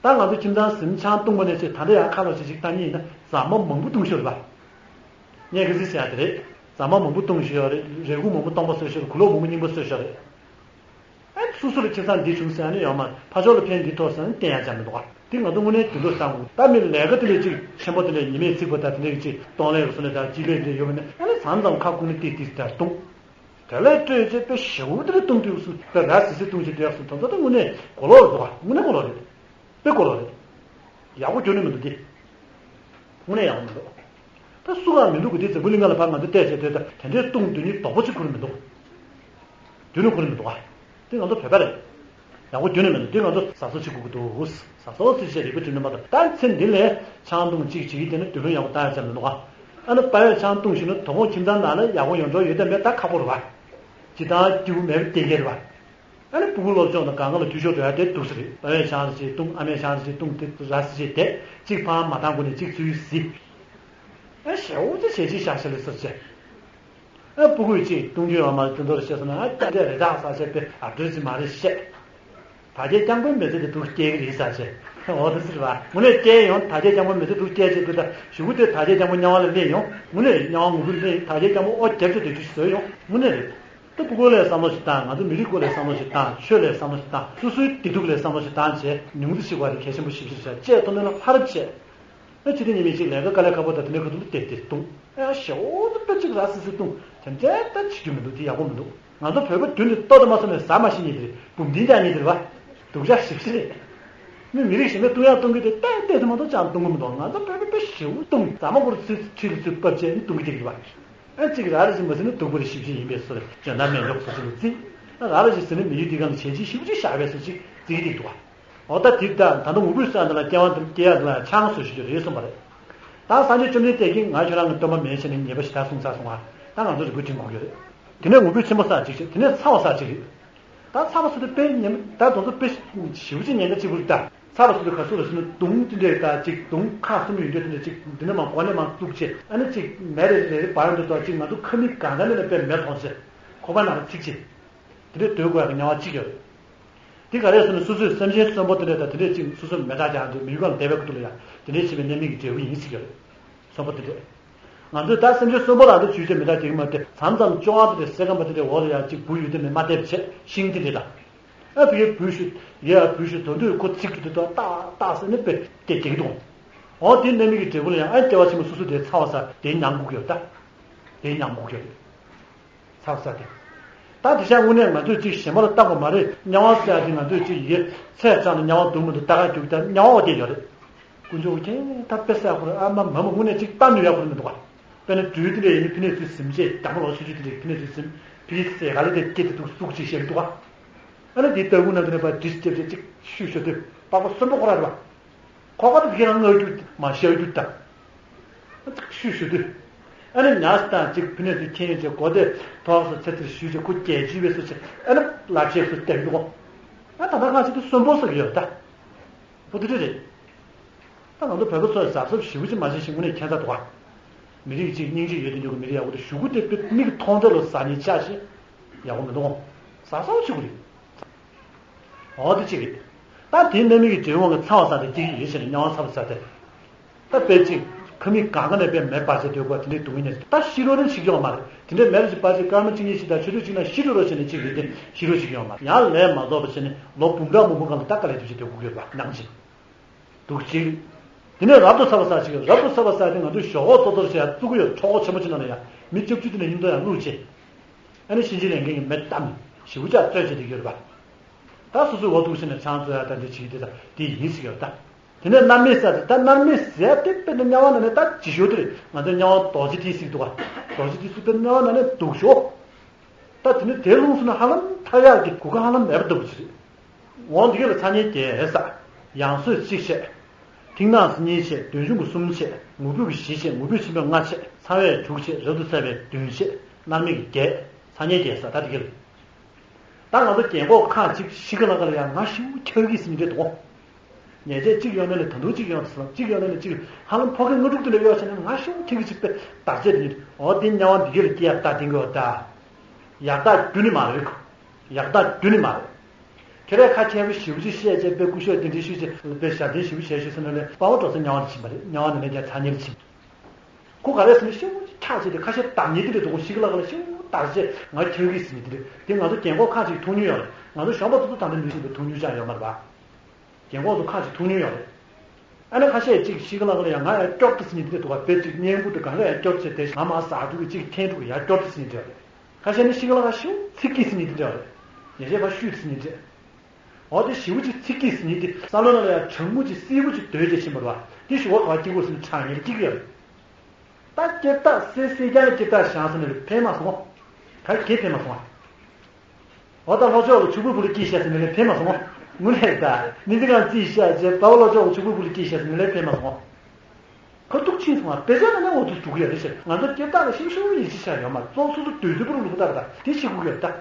ད་ང་ཚོ་ཁྱིམ་ཚང་ཟིན་ཆང་བཏུང་བ་ནས་བྱས་ད་ལྟ་ཡང་ཁ་ལོ་ཞིག་ཞིག་བཏང་ཉིན་ཡིན་ན་རྫ་མ་མང་པོ་བཏུང་ཤོར་བ། ངས་ག་ཚོད་ཟེར་ཡ་དེ་རེད། རྫ་མ་མང་པོ་བཏུང་ཤོར་ཡོད་རེད། རས་ཁུག་མང་པོ་སྟོང་པ་བཟོས་ཤོར་རེད། གུ་ལོག་མང་པོ་རྙིང་པ་བཟོས་ཤོར་རེད། ཨ་སོ་སོ་ལ་ཁྱིམ་ཚང་འདི་བྱུང་ཟེར་ཡ་ནི་ཡོད་མ་རེད། ཕ་ཕྱོགས་ལ་ཕན་འདི་ཐོགས་ཟེར་ན་བསྟན་ཡ་ཅང་མི་འདུག་ག། དེ་ང་ཚོ་དངོས་གནས་དུད་འགྲོ་བསམ་དགོས། ད་མི་ལས་ཀ་དེ་ལས་ཅིག་ཆེན་པོ་དེ་ལས་ཉི་མས་ཚིག་པ་དང་དེ་འདྲས་ཅིག་གཏོང་ལེན་བཟོ་ནས་ད་ཅི་ལས་འདྲས་ཡོད་པ་ནི་ཨ་ནི་མཚམས་མཚམས་ཁ་སྐུག་ནས་ཏིག་ཏིག་ད་བཏུང་། དེ་ལས་སྤྲོས་བྱས་དཔེ་ཞེ་པོ་དེ་ལས་བཏུང་དུས་སུ་དཔེ་ར་སི་སི་བཏུང་བྱེད་དུས་སུ་དོན་ཚོ་དེ་དངོས་གནས་གོ་ལོག་རེད་འདུག་ག། དངོས་གནས་གོ་ལོག་རེད། དཔེ་གོ་ལོག་རེད། ཡག་པོ་ཁྱོན་ནས་མི་འདུག་སྟེ། དངོས་གནས་ཡག་པོ་མི་འདུག། ད་སུ་གང་མི་འདུག་གི་དེ་འཛམ་བུ་གླིང་ག་ལ་ཕར་ང་ཚོ་བལྟས་བྱས་དེ་ད་དེ་འདྲའི་སྟོང་དུ་ཉིད་དོག་པོ་གཅིག་ཁུར་མི་འདུག། དུ་ནི་ཁུར་མི་འདུག་ག། དེ་ང་ཚོ་བོད་པ་རེད། ཡག་པོ་ཁྱོན་ནས་མི་འདུག། དེ་ང་ཚོ་ཟ་སོ་བྱེད་དགོས་ཀྱི་འདུག། ཟ་སོ་ཟེར་བྱས་རིག་པ་བསྒྲིམས་ནས་མ་གཏོགས་ད་མཚན་འདི་ལས་ཆང་འཐུང་གཅིག་བྱེད་ཀྱི་དེ་ནི་དུ་ལོན་ཡག་པོ་བཏང་ཡ་ཅང་མི་འདུག་ག། ཨ་ནི་དཔའ་བོས་ཆང་བཏུང་ཞིག་ན་དོ་དགོང་ཁྱིམ་ཚང་ནང་ལ་ཡག་པོ་ཡོང་འགྲོ་ཡོད་དམ་མེད་ད་ཁག་པོ་རེད་བ། ཇི་ལྟར་སྐྱིད་པོ་མེད་པ་བསྟན་གྱི་རེད་བ། ཨ་ནི་སྤུ་གུ་སློབ་སྦྱོང་དང་གང་ག་ལ་འཐུས་ཤོར་འགྲོ་ཡ་དེ་སྡུག་ས་རེད། དཔའ་བོས་ཆང་ཞིག་བཏུང་ཨ་མས་ཆང་ཞིག་བཏུང་དེ་ར་ཞིག་བྱས་དེ་གཅིག་ཕངས་མ་བཏང་གོ་ནས་གཅིག་ཚུར་ཟི། ཨ་ཞེ་པོ་ཅིག་བྱས་ཅིག་བཞག་ཤ་ལེ་ཟེར་བྱས། ཨ་སྤུ་གུས་ཅིག་བཏུང་རྒྱུ་ཡོད་མ་རེད་དེ་ཚོར་བཤད་སོང་ན་ཨ་ཅག་འདྲ་རེད་དྲག་ཟེར་བྱས་པས་ཨ་འདྲ་ཅིག་མ་རེད་བཤད། དར་རྒྱས་རྐྱང་པའི་མི་ཚེ་དེ་སྡུག་སྐྱེལ་གི་རེད་ཟེར་བྱས། འོ་དེ་ཟེར་བ་དངོས་གནས་སྐྱེལ་ཡོང་དར་རྒྱས་རྐྱང་པའི་མི་ཚེ་སྡུག་སྐྱེལ་བྱས་དུས་ད་གཞུག་གུ་དེ་དར་རྒྱས་རྐྱང་པ་དམྱལ་བ་ལ་སླེབས་ཡོང་དངོས་གནས་རེད། དམྱལ་བ་ངུ་གུ་སླེབས་དར་རྒྱས་རྐྱང་པ་ཨོ་རྒྱབ་ཆ་དེ་ཚོ་ཞིག་བཟོས་ཡོང་དངོས་གནས་རེད། ད་སྤུ་གུ་ལ་བསམ་བློ་ཞིག་བཏང་། ང་ཚོ་མི་རིགས་སྐོར་ལ་བསམ་བློ་ཞིག་བཏང་། ཆོས་ལ་བསམ་བློ་ཞིག་བཏང་། སོ་སོའི་བདེ་སྡུག་ལ་བསམ་བློ་ཞིག་བཏང་བྱས་ཉུང་ཙམ་ཞིག་བ་རེད། གལ་ཆེན་པོ་ཞིབ་ཞིབ་བྱས་བཅས་ཐོབ་ནས་ལ་ལྷ་རབ་བྱས། ཨ་ཕྱི་དེ་ཉི་མའི་ཅིག་ལས་ཀ་དཀའ་ལས་ཁག་པོ་དང་དེ་འདྲའི་ཁ་ཐུག་ལ་བལྟས་ཏེ་བཏུང་། ཨ་ཞེ་པོ་ཅིག་དཔེ་ཅིག་ར་སི་སི་བཏུང་། དེ་འདྲའི་ད་བྱེད་རྒྱུ་མི་འདུག་དེ་ཡག་པོ་མི་འདུག་ང་ཚོ་བོད་པ་རྒྱུན་ནས་ལྟོ་དང་མ་སོང་ནས་ཟ་མ་ཤེས་ཉིད་དེ་རེད། འབུམ་ལྡན་ཀྱང་ཉིད་དེ་རེད་བ། སྡུག་ཅག་ཞིབ་ཞིབ་རེད། མི་མི་རིགས་གཞན་པས་བཏུང་ཡག་བཏུང་གི་དེ་ཏན་ཏན་དུ་མ་གཏོགས་ཅང་བཏུང་གི་མི་འདུག་ང་ཚོ་བོད་པ་དཔེ་ཞེ་པོ་བཏུང་། ཟ་མ་འགོར་ཚུལ་ཁྲིད་ལ་ཚུལ་བབ་བྱས་ནི་བཏུང་གི་བསྡད་ཀྱི་རེད་བ། ཨ་གཅིག་ར་ར་ཞིག་མ་ཟིན་ན་སྡུག་པོ་རེད། ཞིབ་ཞིབ་ཡིན་པའི་སོ་རེད། འཇོན་ཐང་མེད་མགྱོགས་སོ་སོ་ལ་བརྩིས། ཨ་ར་ར་ཞིག་ཟིན་ན་མི་ཡུལ་འདི་གང་ལ་བྱས་རྗེས་ཞེ་པོ་ཅིག་བཞག་པའི་སོ་ཅིག་བརྩི་གི་བསྡད་ཀྱི་འདུག་བ། འོ་ད་དེ་ད་ད་ལྟ་ངུ་འབོད་ས་འདི་ལ་སྐྱེ་བ་འདི་སྐྱེ་ཡག་འདི་ལ་ཆང་བཟོ་ཞུ་རྒྱུ་རེད་གསུངས་པ་རེད། ད་སངས་རྒྱས་བཅོམ་ལྡན་འདས་ཀྱིས་ང་ཁྱོད་རང་གི་སྟོན་པ་མེད་བྱས་ནས་ཉེས་པ་ཞེ་དྲག་གསུངས་ཚར་སོང་ང་། ད་ང་ཚོ་རེ་སྐུལ་བྱེད་དགོས་ཀྱི་རེད། དེ་ནས་ངུ་འབོད་ཆེན་པོ་ཟེར་ཅིག་བྱས། དེ་ནས་ཚ་བ་ཟེར་ཅིག་རེད། ད་ཚ་བ་ཟེར་དུས་དཔེ་ཉེན་ད་དེ་ཚོ་དཔེ་ཞེ་པོ་ཅིག་ཉེན་ཁ་ཆེ་པོ་རེད་ད། ཚ་བ་ཟེར་དུས་ག་ཚོད་ལ་ཟེར་ན་མདུང་དེ་འདྲས་ད་ཅིག་མདུང་ཁག་གསུམ་ཡོད་འདྲ་དེ་འདྲས་ཅིག་འདི་ནས་མར་མགོ་ནས་མར་བཙུགས་བྱས་ཨ་ནི་ཅིག་མེ་རེ་རེ་རེ་འབར་འདུག་ད་ཅིག་ང་ཚོ་ཁ་མིག་སྒང་ག་ནས་ནས་དཔེ་མེ་མཐོང་བྱས་ཁོག་པ་ནང་ལ་ཚིག་བྱས། དེ་འདྲས་སྡོད་དགོས་ཡག་གི་དམྱལ་བ་གཅིག་ཡོད་རེད། དེ་ག་རེ་ཟེར་ན་སོ་སོའི་སེམས་ཅན་གསོན་པོ་དེ་འདྲས་དང་དེ་འདྲས་ཅིག་སོ་སོའི་མེ་སྟག་རྒྱག་འདུག་མི་ཡུལ་གང་བསྡད་པའི་ཁུལ་དུ་ལ་ཡ་དེ་འདྲས་བྱེད་པའི་གནད་མིག་གི་འབྲས་བུ་ཡིན་ཟེར་གྱི་རེད། གསོན་པོ་དེ་འདྲས། ང་ཚོས་ད་སེམས་ཅན་གསོན་པོ་ལ་འདི་ཇུས་བྱས་མེ་སྟག་རྒྱག་གི་མ་རེད་དེ། མཚམས་མཚམས་བཅོ་ལྔ་དེ་འདྲས་སེ་གམ་པ་དེ་འདྲས་འོག་ལ་ཡ་གཅིག་འབུ་ཡོད་དེ་མེད་མ་བལྟས་པ་བྱས་ཤིང་དེ་འདྲས་དང་། ཨ་ཕ་གིའི་འབུ་ཞུ་ཡ་འབུ་ཞུ་དོ་འདོད་ཁོ་ཚིག་གྲུ་དེ་དག་ཏག་ཏག་ཟེར་ནས་དཔེ་སྐད་རྒྱག་གི་འདུག་འོ་དེ་གནད་མིག་གི་འབྲས་བུ་ལ་ཡང་ཨ་སྐྱེ་བ་ཕྱི་མ་སོ་སོ་དེ་ཚ་བ་ཟ་དེ་མྱང་དགོས་ཀྱི་ཡོད་ད། དེ་མྱང་དགོས་ཀྱི་ཡོད་རེད། ཚ་བ་ཟ་དེ། ད་དེ་ཤ་དངོས་གནས་ང་ཚོས་ཅིག་ཞེ་མོར་བཏང་དགོས་མ་རེད། དམྱལ་བ་ཟེར་ཡ་དེ་ང་ཚོས་ཅིག་ཡིག་ཚད་ཙམ་ལ་དམྱལ་བ་འདུག་མི་འདུག་ལྟ་ག་རྒྱུག་ད་དམྱལ་བ་དེ་ཡོད་རེད། དཀོན་མཆོག་གིས་ཁྱེད་ད་དཔེ་ཟ་ཁོ་རེ་ཨ་མ་མ་མ་དངོས་གནས་ཅིག་ལྟ་ནུས་ཡ་ཁོ་རེ་མི་འདུག་ག་དཔེར་ན་སྦྲུལ་དེ་འདྲས་ཡིན་ན་ཕི་ནས་ཚུར་ཟིན་བྱས་རྒྱ་མོ་ལོག་ཆུ་ཆུ་དེ་འདྲས་ཕི་ནས་ཚུར་ཟིན་ཕི་ཟས་ག་ལེ་དེ་སྐྱེ་དེ་འདུག་སུག་ཅིག་བཤད་འདུག་ག་ཨ་ནི་དེ་ལྟ་བུ་ན་དེ་ནས་ཕར་དྲིས་སྐྱེབས་བྱས་ཅིག་ཤུ་ཤོ་དེ་པགས་པ་གསོན་པོ་ཁོ་ར་རེད་བ། ཁོག་པ་དེ་ཁྱེད་རང་ང་རྒྱུ་མ་ཤ་རྒྱུ་ད། ཤུ་ཤུ་དུས། ཨ་ནི་ཉག་དང་གཅིག་ཕི་ནས་དེ་ཁྱེད་ཡོད་ཅེས་གོ་དེ་ཐོག་སོ་ཚེ་ཚེར་ཞུས་ཅེས་ཁོ་རྒྱལ་ཇུས་པའི་སོ་ཆེ་ཨ་ནི་ལབ་བཤད་སུ་བསྟན་འདུག་ཨ་ད་ལྟ་ཁ་ཆེ་དུ་གསོན་པོ་ཟེར་གི་ཡོད་ད། པོ་དེ་རེད། ད་ང་ཚོ་བོད་པ་ཚོས་གཟབ་གཟབ་ཞེ་པོ་ཅིག་མ་བྱས་ཤིང་དངོས་གནས་ཁྱད་མཚར་འདུག་ག་མི་རིགས་གཅིག་སྙིང་རྗེ་ཡོད་དེ་འདུག་གི་མི་རིགས་ཡག་པོ་དེ་གཞུག་གུ་དེ་དཔེ་མིག་མཐོང་གྲོལ་ལ་ཟ་ནི་ཆགས་ཤིང་ཡག་པོ་མི་འདུག་ག་གཟབ་གཟབ་བྱེད་དགོས་རེད། འོ་དེ་གཅིག་རེད། ད་དེའི་གནད་མིག་གི་འབྲས་བུ་ངོ་ཚ་བ་ཟ་དེ་གཅིག་ཡིན་ཞེས་ནས་དམྱལ་བ་ཚ་བ་ཟ་དེ། ད་དཔེ་གཅིག་ཁ་མིག་གང་ག་ནས་དཔེ་མེ་འབར་ཚེ་སྡོད་དགོས་དེ་འདྲའི་སྡུག་བསྔལ་ནས་ད་ཤི་རོ་རེ་ཞིག་ཡོང་མ་རེད། དེ་འདྲའི་མེ་རེ་ཞིག་འབར་ཚེ་སྐར་མ་གཅིག་གཉིས་ཤིག་དང་ཆུ་ཚོད་གཅིག་ནང་ཤི་རོ་རོ་བྱས་ནས་གཅིག་རེད་དེ་ཤི་རོ་ཞིག་ཡོང་མ་རེད། ཡང་ལས་མ་རྫོགས་པ་བྱས་ནས་ལོ་འབུམ་ཕྲག་མང་པོ་གང་ལ་ད་དཀའ་ལས་དེ་བྱེད་སྡོད་དགོས་ཡོད་པ་ནང་བཞིན། སྡུག་ཅིག་དེ་ནས་རབ་ཏུ་ཚ་བ་ཟ་ཞིག་རབ་ཏུ་ཚ་བ་ཟ་དེ་ང་ཚོས་ཞོག་ཁོག་ཚོ་ཚོར་བྱས་བཙུགས་ཀྱི་ཡོད། གྲོགས་ཆེན་པོ་ཅིག་ནང་ལ་ཡང་མི་བཅུ་བཅུ་དེ་ནས་ཡིན་མདོ་ཡང་བླུགས་བྱས། ཨ་ནི་གཤིན་རྗེ་ལས་མཁན་གྱིས་མེ་བཏབ་ནས་ཞེ་པོ་ཅིག་བཙོས་བྱས་བསྡད་ཀྱི་ཡོད་རེད་པ། ད་སོ་སོའི་འོ་ཐུག་ཕྱིན་ནས་ཆང་བཙོ་ཡ་ད་འདི་བྱེད་ཀྱི་དེ་ད་དེ་ཡིན་ཟེར་གྱི་ཡོད་ད། དེ་ནས་མནར་མེད་ཟེར་ཏེ་ད་མནར་མེད་ཟེར་ཏེ་དཔེར་ན་དམྱལ་བ་ནང་ནས་ད་ཇི་ཤོད་དེ་རེད། ང་ཚོ་དམྱལ་བ་རྡོ་རྗེ་ཏི་སེ་འདུག་ག་རྡོ་རྗེ་ཏི་སེ་དཔེར་ན་དམྱལ་བ་ནང་ནས་སྡུག་ཤོས། ད་དེ་ནས་དེ་ལྷུང་སོང་ན་ཧ་ལམ་ཐར་ཡག་གི་གོ་སྐབས་ཧ་ལམ་མེད་པ་ལྟ་བུ་ཅིག་རེད། འོ་འདི་ག་ལ་ཚ་དམྱལ་བརྒྱད་ཟེར། ཡང་གསོས་གཅིག་བྱས། མཐིང་ནག་གཉིས་བྱས། བདུད་འཇོམས་ཀྱི་གསུམ་བྱས། ངུ་འབོད་ཀྱི་བཞི་བྱས། ངུ་འབོད་ཆེན་པོའི་ལྔ་བྱས། ཚ་བས་དྲུག་བྱས། རབ་ཏུ་ཚ་བས་བདུན་བྱས། མནར་མེད་ཀྱི་བརྒྱད། ཚ་དམྱལ་བརྒྱད་ཟེར་ད་འདི་ག་ལ། ད་ང་ཚོ་རྒན་གོག་ཁག་ཅིག་ཤི་ཁ་ལ་ཁ་ལ་ཡང་ང་ཤི་བོ་ཁྱག་གི་ཟིན་རེད་དོ། ཉེས་ཆད་གཅིག་ཡོང་ནས་ལས་ད་དུང་གཅིག་ཡོང་ཟེར་ལ་གཅིག་ཡོང་ནས་ལས་གཅིག་ཧ་ལམ་ཕོ་སྐད་ལྔ་དྲུག་དེ་འདྲ་གཡོག་བྱས་ནས་ང་ཤི་བོ་ཁྱག་གི་ཅིག་པས་བདག་ཆད་དེ་ཉིད་འོ་དེ་དམྱལ་བ་འདི་ག་ལ་སྐྱེ་ཡག་རྟགས་དེ་འགོ་ད། ཡག་རྟགས་རྒྱུ་ནི་མ་རེད། ཡག་རྟགས་རྒྱུ་ནི་མ་རེད། ཁྱེད་རས་ཁ་ཁྱད་པར་ཞེ་པོ་ཅིག་བཤད་བྱས་དཔེ་སྐུ་ཞབས་དེ་འདྲའི་ཤུལ་བྱས་དཔེ་ཞབས་བརྟན་ཞེ་པོ་བྱས་ཤོག་ཟེར་ན་ལས་དཔའ་བོ་འགྲོ་ས་དམྱལ་བ་ལ་ཕྱིན་པ་རེད། དམྱལ་བ་ནས་ལས་ཀྱང་ཚ་དམྱལ་ལ་ཕྱིན། ཁོ་ག་རེ་ཟེར་ན་ཤེའུ་ཁྱག་བྱས་ཏེ་ཁ་ཤས་བདག་ཉིད་དེ་འདྲ་འདུག་གོ་ཤི་ཀ་ལ་ཀ་ལ་ཤེའུ་བདག་བྱས་ང་ཁྱོད་ཀྱིས་ཟིན་ནི་དེ་རེད། དེ་ང་ཚོ་རྒན་གོག་ཁ་ཅིག་ཐུག་མྱོང་ཡོད་རེད། ང་ཚོ་གཞོན་པ་ཚོ་ཚོ་ད་ལྟ་མི་ཤེས་པའི་ཐུག་མྱོང་ཅང་ཡོད་མ་རེད་པ། རྒན་གོག་ཚོ་ཁ་ཅིག་ཐུག་མྱོང་ཡོད་རེད། ཨ་ནི་ཁ་ཤས་ཅིག་ཤི་ཀ་ལ་ཀ་ལ་ཡང་ང་ཡང་སྐྱོབ་ཏུ་ཟིན་ནི་དེ་རེད་འདུག་ག་དཔེ་ཅིག་གཉེན་པོ་དེ་གང་ག་ཡང་སྐྱོབ་བྱས་དེ་ང་མ་ཟ་འགྲོ་གི་ཅིག་འཐེན་འགྲོ་གི་ཡང་སྐྱོབ་ཏུ་ཟིན་ནི་དེ་རེད། ཁ་ཤས་ནི་ཤི་ཀ་ལ་ཀ་ཤེའུ་ཚིག་གིས་ཟིན་ནི་དེ་འདྲ་རེད། ཉེ་ཤས་ཕ་ཤུད་ཟིན་ནི་དེ། འོ་དེ་ཞེ་པོ་ཅིག་ཚིག་གིས་ཟིན་ནི་དེ་བསམ་བློ་ནང་ལ་ཡང་གྲང་མོ་ཅིག་བསིལ་པོ་ཅིག་སྡོད་བྱས་ཕྱིན་པ་རེད་པ། དེ་ཞུ་བ་ག་སྐྱིད་པོ་ཟིན་གྲང་ངེར་སྐྱིད་ཀྱི་ཡོད་རེད། ད་སྐྱེ་རྟགས་སེ་སེ་རྐྱང་སྐྱེ་རྟགས་བཞག་ཟེར་ནས་ཕན་མ་སོང་། ག་གེ་ཕན་མ་སོང་། འོ་ད་ལྷོ་ཕྱོགས་ལ་ཕྱུག་པོའི་བུ་ལ་སྐྱེས་ཤག་ཟེར་ནས་ལས་ཕན་མ་སོང་། དངོས་གནས་ད་མི་ཚེ་གང་རྩིས་བཞག་བྱས་ད་བ་ལྷོ་ཕྱོགས་ལ་ཕྱུག་པོའི་བུ་ལ་སྐྱེས་ཤག་ཟེར་ནས་ལས་ཕན་མ་སོང་། ཁ་ཐུག་ཕྱིན་སོང་བ་དཔེ་ཆ་ནང་ནས་འོ་ཐུག་འགྲོ་གི་ཡོད་རེད་ཟེར། ང་ཚོ་སྐྱེ་སྟངས་ལ་ཤིང་ཤུང་ཡིད་ཆེས་བྱ་ཡོད་མ་རེད། གཙོ་སོ་སོ་དུས་ཚོད་པོ་རུ་ལུག་ལྟ་བུ་དང་དེ་བྱེད་དགོས་ཀྱི་ཡོད་ད།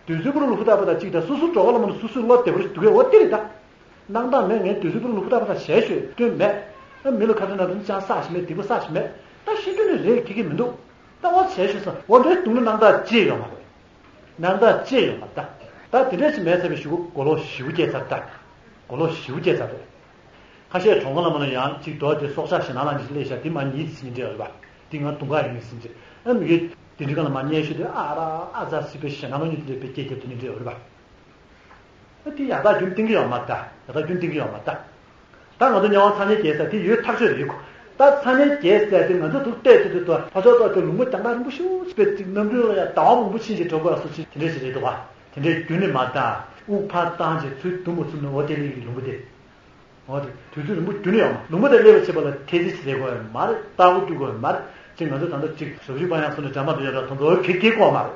དུས་ཚོད་པོ་རུ་ལུག་ལྟ་བུ་དང་གཅིག་དང་སོ་སོ་འགྲོ་ག་ལ་མ་ནུ་སོ་སོའི་བློ་བདེ་པོ་རེད་འདུག་གས། འོ་དེ་རེད་ད། གནང་སྟངས་མེད། ངས་དུས་ཚོད་པོ་རུ་ལུག་ལྟ་བུ་དང་བྱས་ཤོད་སྐྱོན་མེད། ཨ་མི་ལ་ཁ་བྲལ་ན་དུ་ཅང་བསགས་ཤིག་མེད། སྡིག་པ་བསགས་ཤིག་མེད། ད་ཤེས་རྒྱུ་ནི་རེད་ཁེ་ཁེ་མི་འདུག་ད་འོ་བྱས་ཤོད་སོང་། འོ་འདྲའི་སྡུག་ན་གནང་སྟངས་ཅི་ཡོད་མ་རེད། གནང་སྟངས་ཅི་ཡོད་མ་རེད་ད། ད་དེ་འདྲས་ཅི་མེད་ཚར་བའི་གཞུག་གུ་མགོ་ལོག་ཞིའུ་སྐྱེས་ཚར་ད། མགོ་ལོག་ཞིའུ་སྐྱེས་ཚར་རེད། ཁ་ཤས་གྲོང་ཁ་ལ་མ་ལ་ཡང་ཅིག་རྡོ་དེ་སྲོག་ཆགས་ཞེ་སྣང་ལ་ཉིད་ལས་ཤ་དེ་མ་ཉིད་ཟིན་འདྲ་ཡོད་རེད་པ། དེ་ང་དུང་ག་ཡིན་ཟིན་ཅིག་ཨ་མི་གེ་དེ་འདྲི་ག་ལ་མ་ཉལ་ཤོད་དེ་ཨ་ར་ཨ་ཛ་སི་པེ་ཞེ་སྣང་ལ་ཉིད་དེ་འདྲ་པེ་སྐྱེ་རྒྱབ་དེ་ཉིད་འདྲ་ཡོད་རེད་པ། ཨ་དེ་ཡག་ཐག་རྒྱུན་བསྟན་གི་ཡོད་མ་རེད་ད། ཡག་ཐག་རྒྱུན་བསྟན་གི་ཡོད་མ་རེད་ད། ད་ང་ཚོ་མཉམ་པ་ཚ་ཉལ་རྒྱས་ས་དེ་ཡོད་ཐག་ཆོད་རེད་ཁོ། ད་ཚ་ཉལ་རྒྱས་ས་དེ་ང་ཚོ་དུ་བལྟས་ཚོད་དུ་ཕ་ཕྱོགས་ཏོག་དེ་ལུང་པ་རྒྱང་ཐག་རིང་པོ་ཤུགས་ཆེ་པེ་ཅིག་གནམ་གྲུ་ལ་ཡང་ཟླ་བ་མང་པོ་ཕྱིན་ཅིག་འགྲོ་དགོས་སོ་ཅིག་དེ་འདྲས་ཞིག་རེད་འདུག་བ། དེ་འདྲས་རྒྱུན་ནས་མ་བཏང་། དབུགས་ཕར་བཏང་བྱས་ཚུར་བསྡུ་མ་ཚུགས་ན་འོ་དེ་ལས་ཀྱི་ལུང་པ་དེ། འོ་དེ་དུས་ཚོད་རིང་པོ་རྒྱུན་ནས་ཡོང་། ལུང་པ་དེ་སླེབས་པ་བྱེད་པ་ལ་ཐེ་ཚི་ཟེར་དགོས་ཡོད་མ་རེད། ལྟ་བུ་སྐྱུག་དགོས་ཡོད་མ་རེད། ཅིག་ང་ཚོ་ད་ལྟ་ཅིག་ཟབ་ཞུགས་པ་ཡང་སོང་ནས་འདྲ་མ་འདྲ་ཡོད་ར་ད་ཚོ་འོ་གེ་གེ་དགོས་མ་རེད།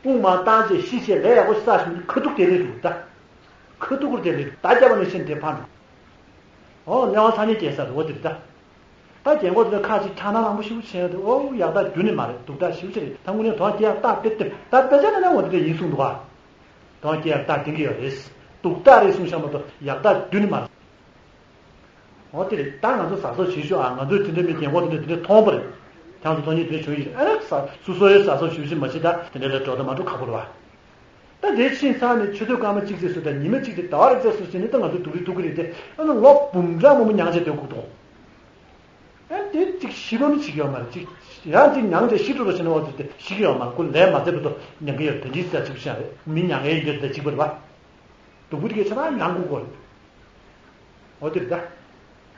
དབུགས་མ་བཏང་བྱས་ཤི་བྱས་ལས་ཡག་པོ་ཞིག་བསགས་ཤིང་ཁ་ཐུག་དེ་ལས་འགྲོ་ད། ཁ་ཐུག་སྐོར་དེ་ལས་ད་རྒྱབ་པ་ནས་ཤེས་དེ་ཕར་འགྲོ། འོ་མཉམ་པ་ཚ་ཉལ་རྒྱས་ས་རེད། འོ་དེ་རེད་ད། ད་རྒྱན་གོག་དེ་ཁ་ཅིག་ཁྲག་སྣ་མང་པོ་ཞིག་བྱས་ཏེ་ཨོ་ཡག་ཐག་རྒྱུན་ནས་མ་རེད། སྡུག་ཐག་ཞིག་བྱས་རེད། ད་དངོས་གནས་དོན་སྐྱེ་ཡག་རྟགས་དཔེ་སྟོན་ད་དཔེ་ཆ་ནང་ནས་འོ་དེ་འདྲ་ཡིན་གསུངས་འདུག་ཨ། དོན་སྐྱེ་ཡག་རྟགས་བསྟན་གྱི་ཡོད་རེད། སྡུག་ཐག་རེད་གསུངས་ཤག་མ་གཏོགས་ཡག་ཐག་རྒྱུན་ནས་མ་རེད། འོ་དེ་རེད། ད་ང་ཚོ་ཟ་སོགས་བྱེད་ཤོག་ཨ། ང་ཚོས་དེ་འདྲ་མི་རྒན་གོག་དེ་འདྲ་དེ་འདྲ་མཐོང་པ་རེད། ཁྱང་ཚོ་མཐོང་ཉིད་དེ་འདྲ་བྱུང་ཡིན་ཨ་ནི་ཟ་སོ་སོ་ཡོད་ཟ་སོགས་བྱེད་ཤིག་མ་བྱེད་ད་དེ་འདྲ་ལ་འགྲོ་ད་མ་འགྲོ་ཁག་པོ་རེད་བ། ད་དེ་ཕྱིན་ཚར་ནས་ཆུ་ཚོད་སྐར་མ་གཅིག་ཙམ་སུ་དང་ཉི་མ་གཅིག་ཙམ་ཟླ་བ་རེ་ཙམ་སུ་ཟིན་ནས་ད་ང་ཚོ་སྡུག་རུས་ཐུག་གི་རེད་དེ། ཨ་ནི་ལོ་འབུམ་ཕྲག་མང་པོ་མྱངས་བྱས་སྡོད་དགོས་འདུག་ཨ་དེ་གཅིག་ཤི་རོ་ནི་བྱེད་ཀྱི་ཡོད་མ་རེད། གཅིག་ཡང་གཅིག་མྱངས་བྱས་ཤི་འགྲོ་རོ་བྱས་ན་འོ་དེ་དེ་ཤི་གི་ཡོད་མ་རེད། ཁོ་ལས་མ་ཚད་པ་དུ་མྱང་གི་ཡོད། དོན་གྱིས་ཟེར་གཅིག་པུ་ཤ་རེད། མི་མྱང་ཡས་ཡིན་དེ་དེ་གཅིག་པ་རེད་བ། སྡུག་པོ་དེ་གས་ཆ་ཚང་མྱང་དགོས་གོ་རེད། འོ་དེ་རེད་ད།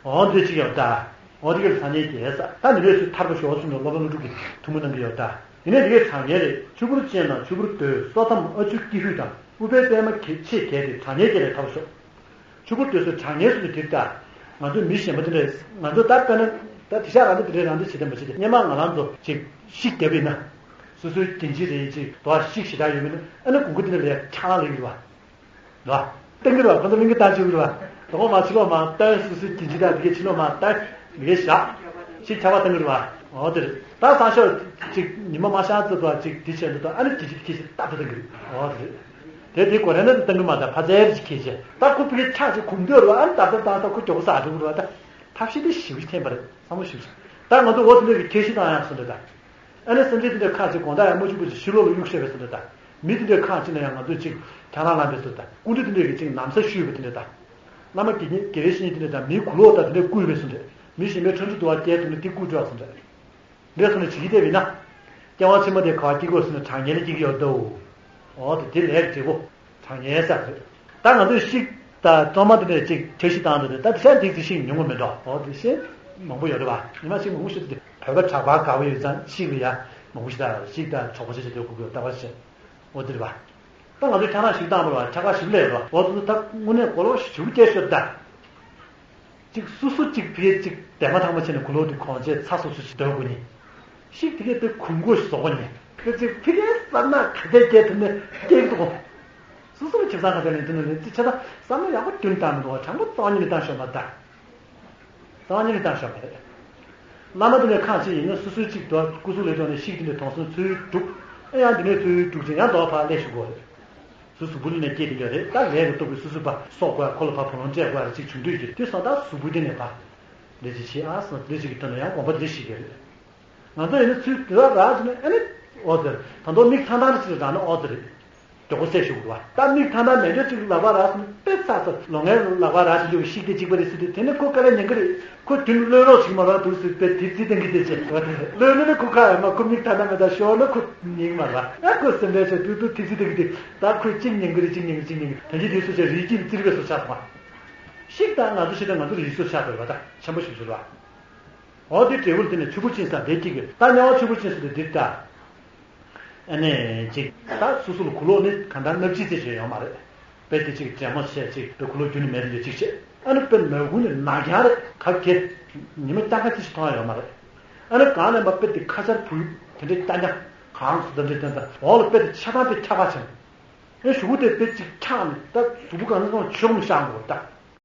འོ་དེ་གཅིག་ཡོད་ད། འོ་དེ་གས་ཚ་ཉལ་རྒྱས་ས་ད་ནི་རེས་སུ་ཐར་པ་ཞོག་གསུངས་ནས་སློབ་དཔོན་ཀླུ་སྒྲུབ་ཀྱིས་ཐུགས་སྨོན་གནང་གི་ཡོད་ད། ཡིན་ནའི་དེ་གས་གྲང་ངར་རེད། ཆུ་བུར་ཅན་དང་ཆུ་བུར་རྡོལ། སོ་ཐམ་ཨ་ཆུ་ཀྱི་ཧུད་དང་། ཨུཏྤལ་པད་མ་གེ་ཆེས་གལ་ཏེ་གྲང་ངར་རྒྱས་པའི་ཐབས་སོ། ཆུ་བུར་རྡོལ་སོགས་གྲང་ངར་སོགས་ཀྱི་དེབ་ལྟ། ང་ཚོ་མི་གཞན་པ་དེ་འདྲས་ང་ཚོ་ད་དཔེར་ན་ད་དེ་ཤག་ང་ཚོ་དེ་འདྲས་རང་འདྲ་བྱེད་དེ་མ་བྱེད་དེ་སྔན་མ་ང་རང་ཚོ་ཅིག་ཤིག་བརྒྱབ་ཡིན་ན། སོ་སོའི་གྱིན་ཅི་རེད་ཅིག་དོ་ཤིག་ཞེ་དྲག་ཡོད་མིན་ཨ་ནི་གོང་གི་དེ་འདྲ་ལས་ཁྱང་ལ་ཡོད་རེད་བ། རེད་བ། སྟོན་གི་རེད་བ། ཁོ་ཚོ་གླིང་གི་ད་ཅིག་རེད་བ། དོ་མ་ཕྱི་ལོགས་མ་སྟོན་སོ་སོའི་གྱིན་ཅི་ད་དེ་གའི་ཕྱི་ལོགས་མ་སྟོན་མི་གའི་ཞག་ཤིག་ཁྱབ་པ་སྟོན་གི་རེད་བ། འོ་དེ་རེད། ད་སང་ཞོགས་ཅིག་ཉི་མ་མ་ཤར་ཙམ་དོ་ཅིག་དེ་བྱས་འདུག་དོ་ཨ་ནི་གྱིན་ཅི་དེ་ཁྱི་ཞིག་ཏག་ཏག་སྟོན་གི་རེད། འོ་དེ་རེད། དེ་དེ་གོ་རེ་ན་དེ་སྟོན་གི་མ་ད་ཕ་ཙེ་རེ་ཅིག་ཁྱི་ཞིག་ད་ཁོ་ཕ་གི་ཁྱག་ཅིག་གོམ་འདོད་རེད་བ། ཨ་ནི་ད་ད་ད་ད་ཁོ་མགྱོགས་པོ་ཟ་འགྲོ་གི་རེད་བ། ད་ཐབས་ཤེས་དེ་ཞིབ་ཅིག་འཐེན་པ་རེད། བསམ་བློ་ཞིབ་ཅིག་ད་ང་ཚོ་འོ་དེ་འདྲ་གི་ཁྱི་ཞིག་དང་ཡང་སོ་འདྲ་ད། ཨ་ནི་སེམས་ཅན་དེ་འདྲ་ཁག་ཅིག་དགོང་དག་ཡང་མ་བཅུག་པ་ཅིག་ཕྱི་ལོགས་ལ་གཡུག་བཤད་པའི་སོ་འདྲ་ད། མི་དེ་འདྲ་ཁག་ཅིག་ལ་ཡང་ང་ཚོས་ཅིག་ཁྱང་ལངས་ལངས་པའི་སོ་ད། སྐུ་མདུན་དེ་འདྲ་གི་ཅིག་ན་བཟའ་བཤུས་པ་དེ་འདྲ་ད། བླ་མ་དགེ་བསྙེན་དགེ་བའི་བཤེས་གཉེན་དེ་འདྲ་ད་མིའི་གུ་ལོག་ད་དེ་འདྲ་བརྐུས་པའི་སོ་འདྲ། མི་གཞན་པའི་ཁྲོན་ཆུ་དུ་བ་སྐྱེལ་ཐུབ་ན་དེ་བརྐུས་འགྲོ་བ་སོ་འདྲ། འདྲ་སོ་འདྲ་བྱེད་ཀྱི་བསྡད་པ་ཡིན་ན། སྐྱེ་བ་ཕྱི་མ་དེ་ག་བ་སྐྱེ་དགོས་སོ་ན་གྲང་ངར་ལ་སྐྱེ་གི་ཡོད་དོ། འོ་དེ་དེ་ལས་བྱེད་པོ། གྲང་ངར་ཟེར་རེད། ད་ང་ཚོས་ཤིག་དང་གཙང་མ་དེ་འདྲ་ཅིག་བྱ་ཤིག་བཏང་འདུག་ད་དེ་ཤ་འདི་ཚོ་ཤིག་ཉུང་བ་མེད་འགྲོ། འོ་དེ་ཤེས་མང་པོ་ཡོད་རེད་བ། ཉི་མ་ཤིག་མང་པོ་ཤོད་དེ་བོད་པ་གྲགས་པ་དགའ་བོ་ཡོད་ཙང་ཤིག་ལ་ཡ་མང་པོ་ཤིག་ད་ཤིག་དང་གྲོགས་པོ་བྱེད་དེ་སྡོད་དགོས་ཀྱི་ཡོད་ད་བ་ཤེས། འོ་དེ་རེད་བ། ད་ང་ཚོས་ཁྱང་ལངས་ཤིག་བཏང་འགྲོ་བ་ཁྱ་ཁ་ཞིག་ལས་རོ། འོ་དེ་ད་དངོས་གནས་གོ་ལོག་ཞུ་རྒྱ་ཤོད་ད། གཅིག་སུ་སུ་གཅིག་ཕི་གཅིག་དེ་མ་ཐང་མ་བྱས་ནས་གུ་ལོག་དེ་གོང་ཆེ་ཚ་སོ་སོ་ཞིག་སྡོད་དགོས་ནི། ཤིག་དེ་གས་དེ་གུང་གོ་ཞིག་བཟོ་དགོས་ནི། ཁྱོད་ཅིག་ཕི་གའི་བསམ་ན་ག་དེ་སྐྱེ་ཐུབ་ནས་སྐྱེ་གི་འདུག་སོ་སོ་ལ་ཁྱིམ་ཚང་ག་ཚད་ལེན་ཐུབ་ན་ལེན་ཅི་ཆ་ད་བསམ་ན་ཡག་པོ་རྒྱུན་བཏང་མི་འདུག་བ། དྲང་པོ་རྩ་བ་ཉིད་ནས་བཏང་ཤོག་མ་ད། རྩ་བ་ཉིད་ནས་བཏང་ཤོག་མ་རེད། བླ་མ་དེ་ནས་ཁག་ཅིག་ཡིན་ན་སོ་སོའི་གཅིག་ཏུ་སྐུ་གཟུགས་ལས་དོན་ནས་ཤིག་དེ་འདྲའི་དོང་སོང་ཚུལ་སྒྲུབ། ཨེ་ཡང་དེ་ནས་ཚུལ་སྒྲུབ་ཅིང་ཡང་དོགས་ཕར་ལས་ཞུ་དགོས་རེད། སུ་གཟུགས་པོ་ལ་ནས་སྐྱེས་དེ་འདྲ་རེད། ད་ལས་ཀྱི་སྟོབས་ཀྱིས་སུ་གཟུགས་པ་གསོག་དགོས་ཁོ་ལ་ཕར་བུ་ལོན་སྤྲད་དགོས་རེད་ཅིག་བྱུང་དུས་ཀྱི་དེ་སོང་ད་གཟུགས་པོ་དེ་ནས་ཕར་ལས་ཅིག་བྱེད་ཨ་སོང་ལས་ཅིག་གི་དོན་ལ་ཡང་དགོངས་པ་དེ་ཞིག་གི་རེད། ང་ཚོ་ཡིན་ན་ཚུལ་དེ་ར་རག་ཟིན་ནས་ཨ་ནི་ཨོ་ཙེ་ད་དུང་མིག་ཐང་ཐང་ཅིག་རག་ན་ཨོ་ཙེ་རེད། མགྱོགས་པོ་བསད་ཞུ་དགོས་པ། ད་མིག་ཐང་ཐང་མེད་འཇོག་ཅིག་ལག་པ་རག་སོང་དཔེ་ཚ་ཚ་ལོ་ངའི་ལག་པ་རག་ཅིག་འཇོག་ཤིག་དེ་གཅིག་པ་རེད་ཟེར་དུས་དེ་ནི་ཁོ་དཀའ་ལས་ཉན་གི་རེད། ཁོ་རྒྱུན་བློས་རོགས་ཞིག་མ་རག་འདུག་ཟེར་དཔེ་དེ་རྩིས་བཏང་གི་དེ་བྱས་བློས་ནི་ཁོ་ཁ་ཡ་མ་ཁོ་མིག་ཐང་ཐང་མེད་ད་ཤོར་ན་ཁོ་ཉན་མ་རག་ཨ་ཁོ་སེམས་ལས་བྱས་དུས་དུ་དེ་རྩིས་བཏང་གི་དེ་ད་ཁོས་གཅིག་ཉན་གི་རེད་གཅིག་ཉན་གི་རེད་གཅིག་ཉན་གི་དོན་གྱི་དེ་སུ་བྱས་རིགས་ཀྱི་རྩིས་རིག་པའི་སུ་ཆགས་སོང་བ། ཤིག་དང་ང་ཚོ་ཤིག་དང་ང་ཚོ་རིགས་སུ་ཆགས་དགོས་པ་ད་ཆེན་པོ་ཞིག་ཟེར་བ། འོ་དེ་འབྲས་བུ་དེ་ནི་ཆུ་བུར་ཅན་ས་དེ་གཅིག་གི་ད་དམྱལ་བ་ཆུ་བུར་ཅན་ས་དེ་འདིར་ལྟ། ཨ་ནི་གཅིག་ད་སུ་སུ་ལ་གུ་ལོག་ནི་གང་ལྟར་སྣབས་ཅི་ཙེ་ཞིག་ཡོད་མ་རེད། དཔེ་དེ་གཅིག་འདྲེ་མོ་བྱས་གཅིག་དཔེ་གུ་ལོག་རྒྱུ་ནི་མེད་དེ་འདྲ་གཅིག་བྱས། ཨ་ནི་དཔེ་མ་གུ་ནི་ནག་རྐྱང་རེད་གབ་ཀྱི། ཉི་མ་རྐྱང་ཁ་ཅི་ཞིག་མཐོང་ཡ་ཡོད་མ་རེད། ཨ་ནི་གང་ལས་མ་དཔེ་དེ་ཁ་ཆར་བུ་དེ་འདྲ་རྐྱང་རྐྱང་གང་སུ་དེ་འདྲ་བསྟན་ད་འོག་ལ་དཔེ་དེ་ཆ་ཚང་དཔེ་ཁྱ་ཁ་ཆེན། ཨེ་གཞུག་གུ་དེ་དཔེ་གཅིག་ཆགས་ནས་ད་གཟུགས་པོ་གང་ཚང་ཆོག་མི་ཤང་གོ་ད།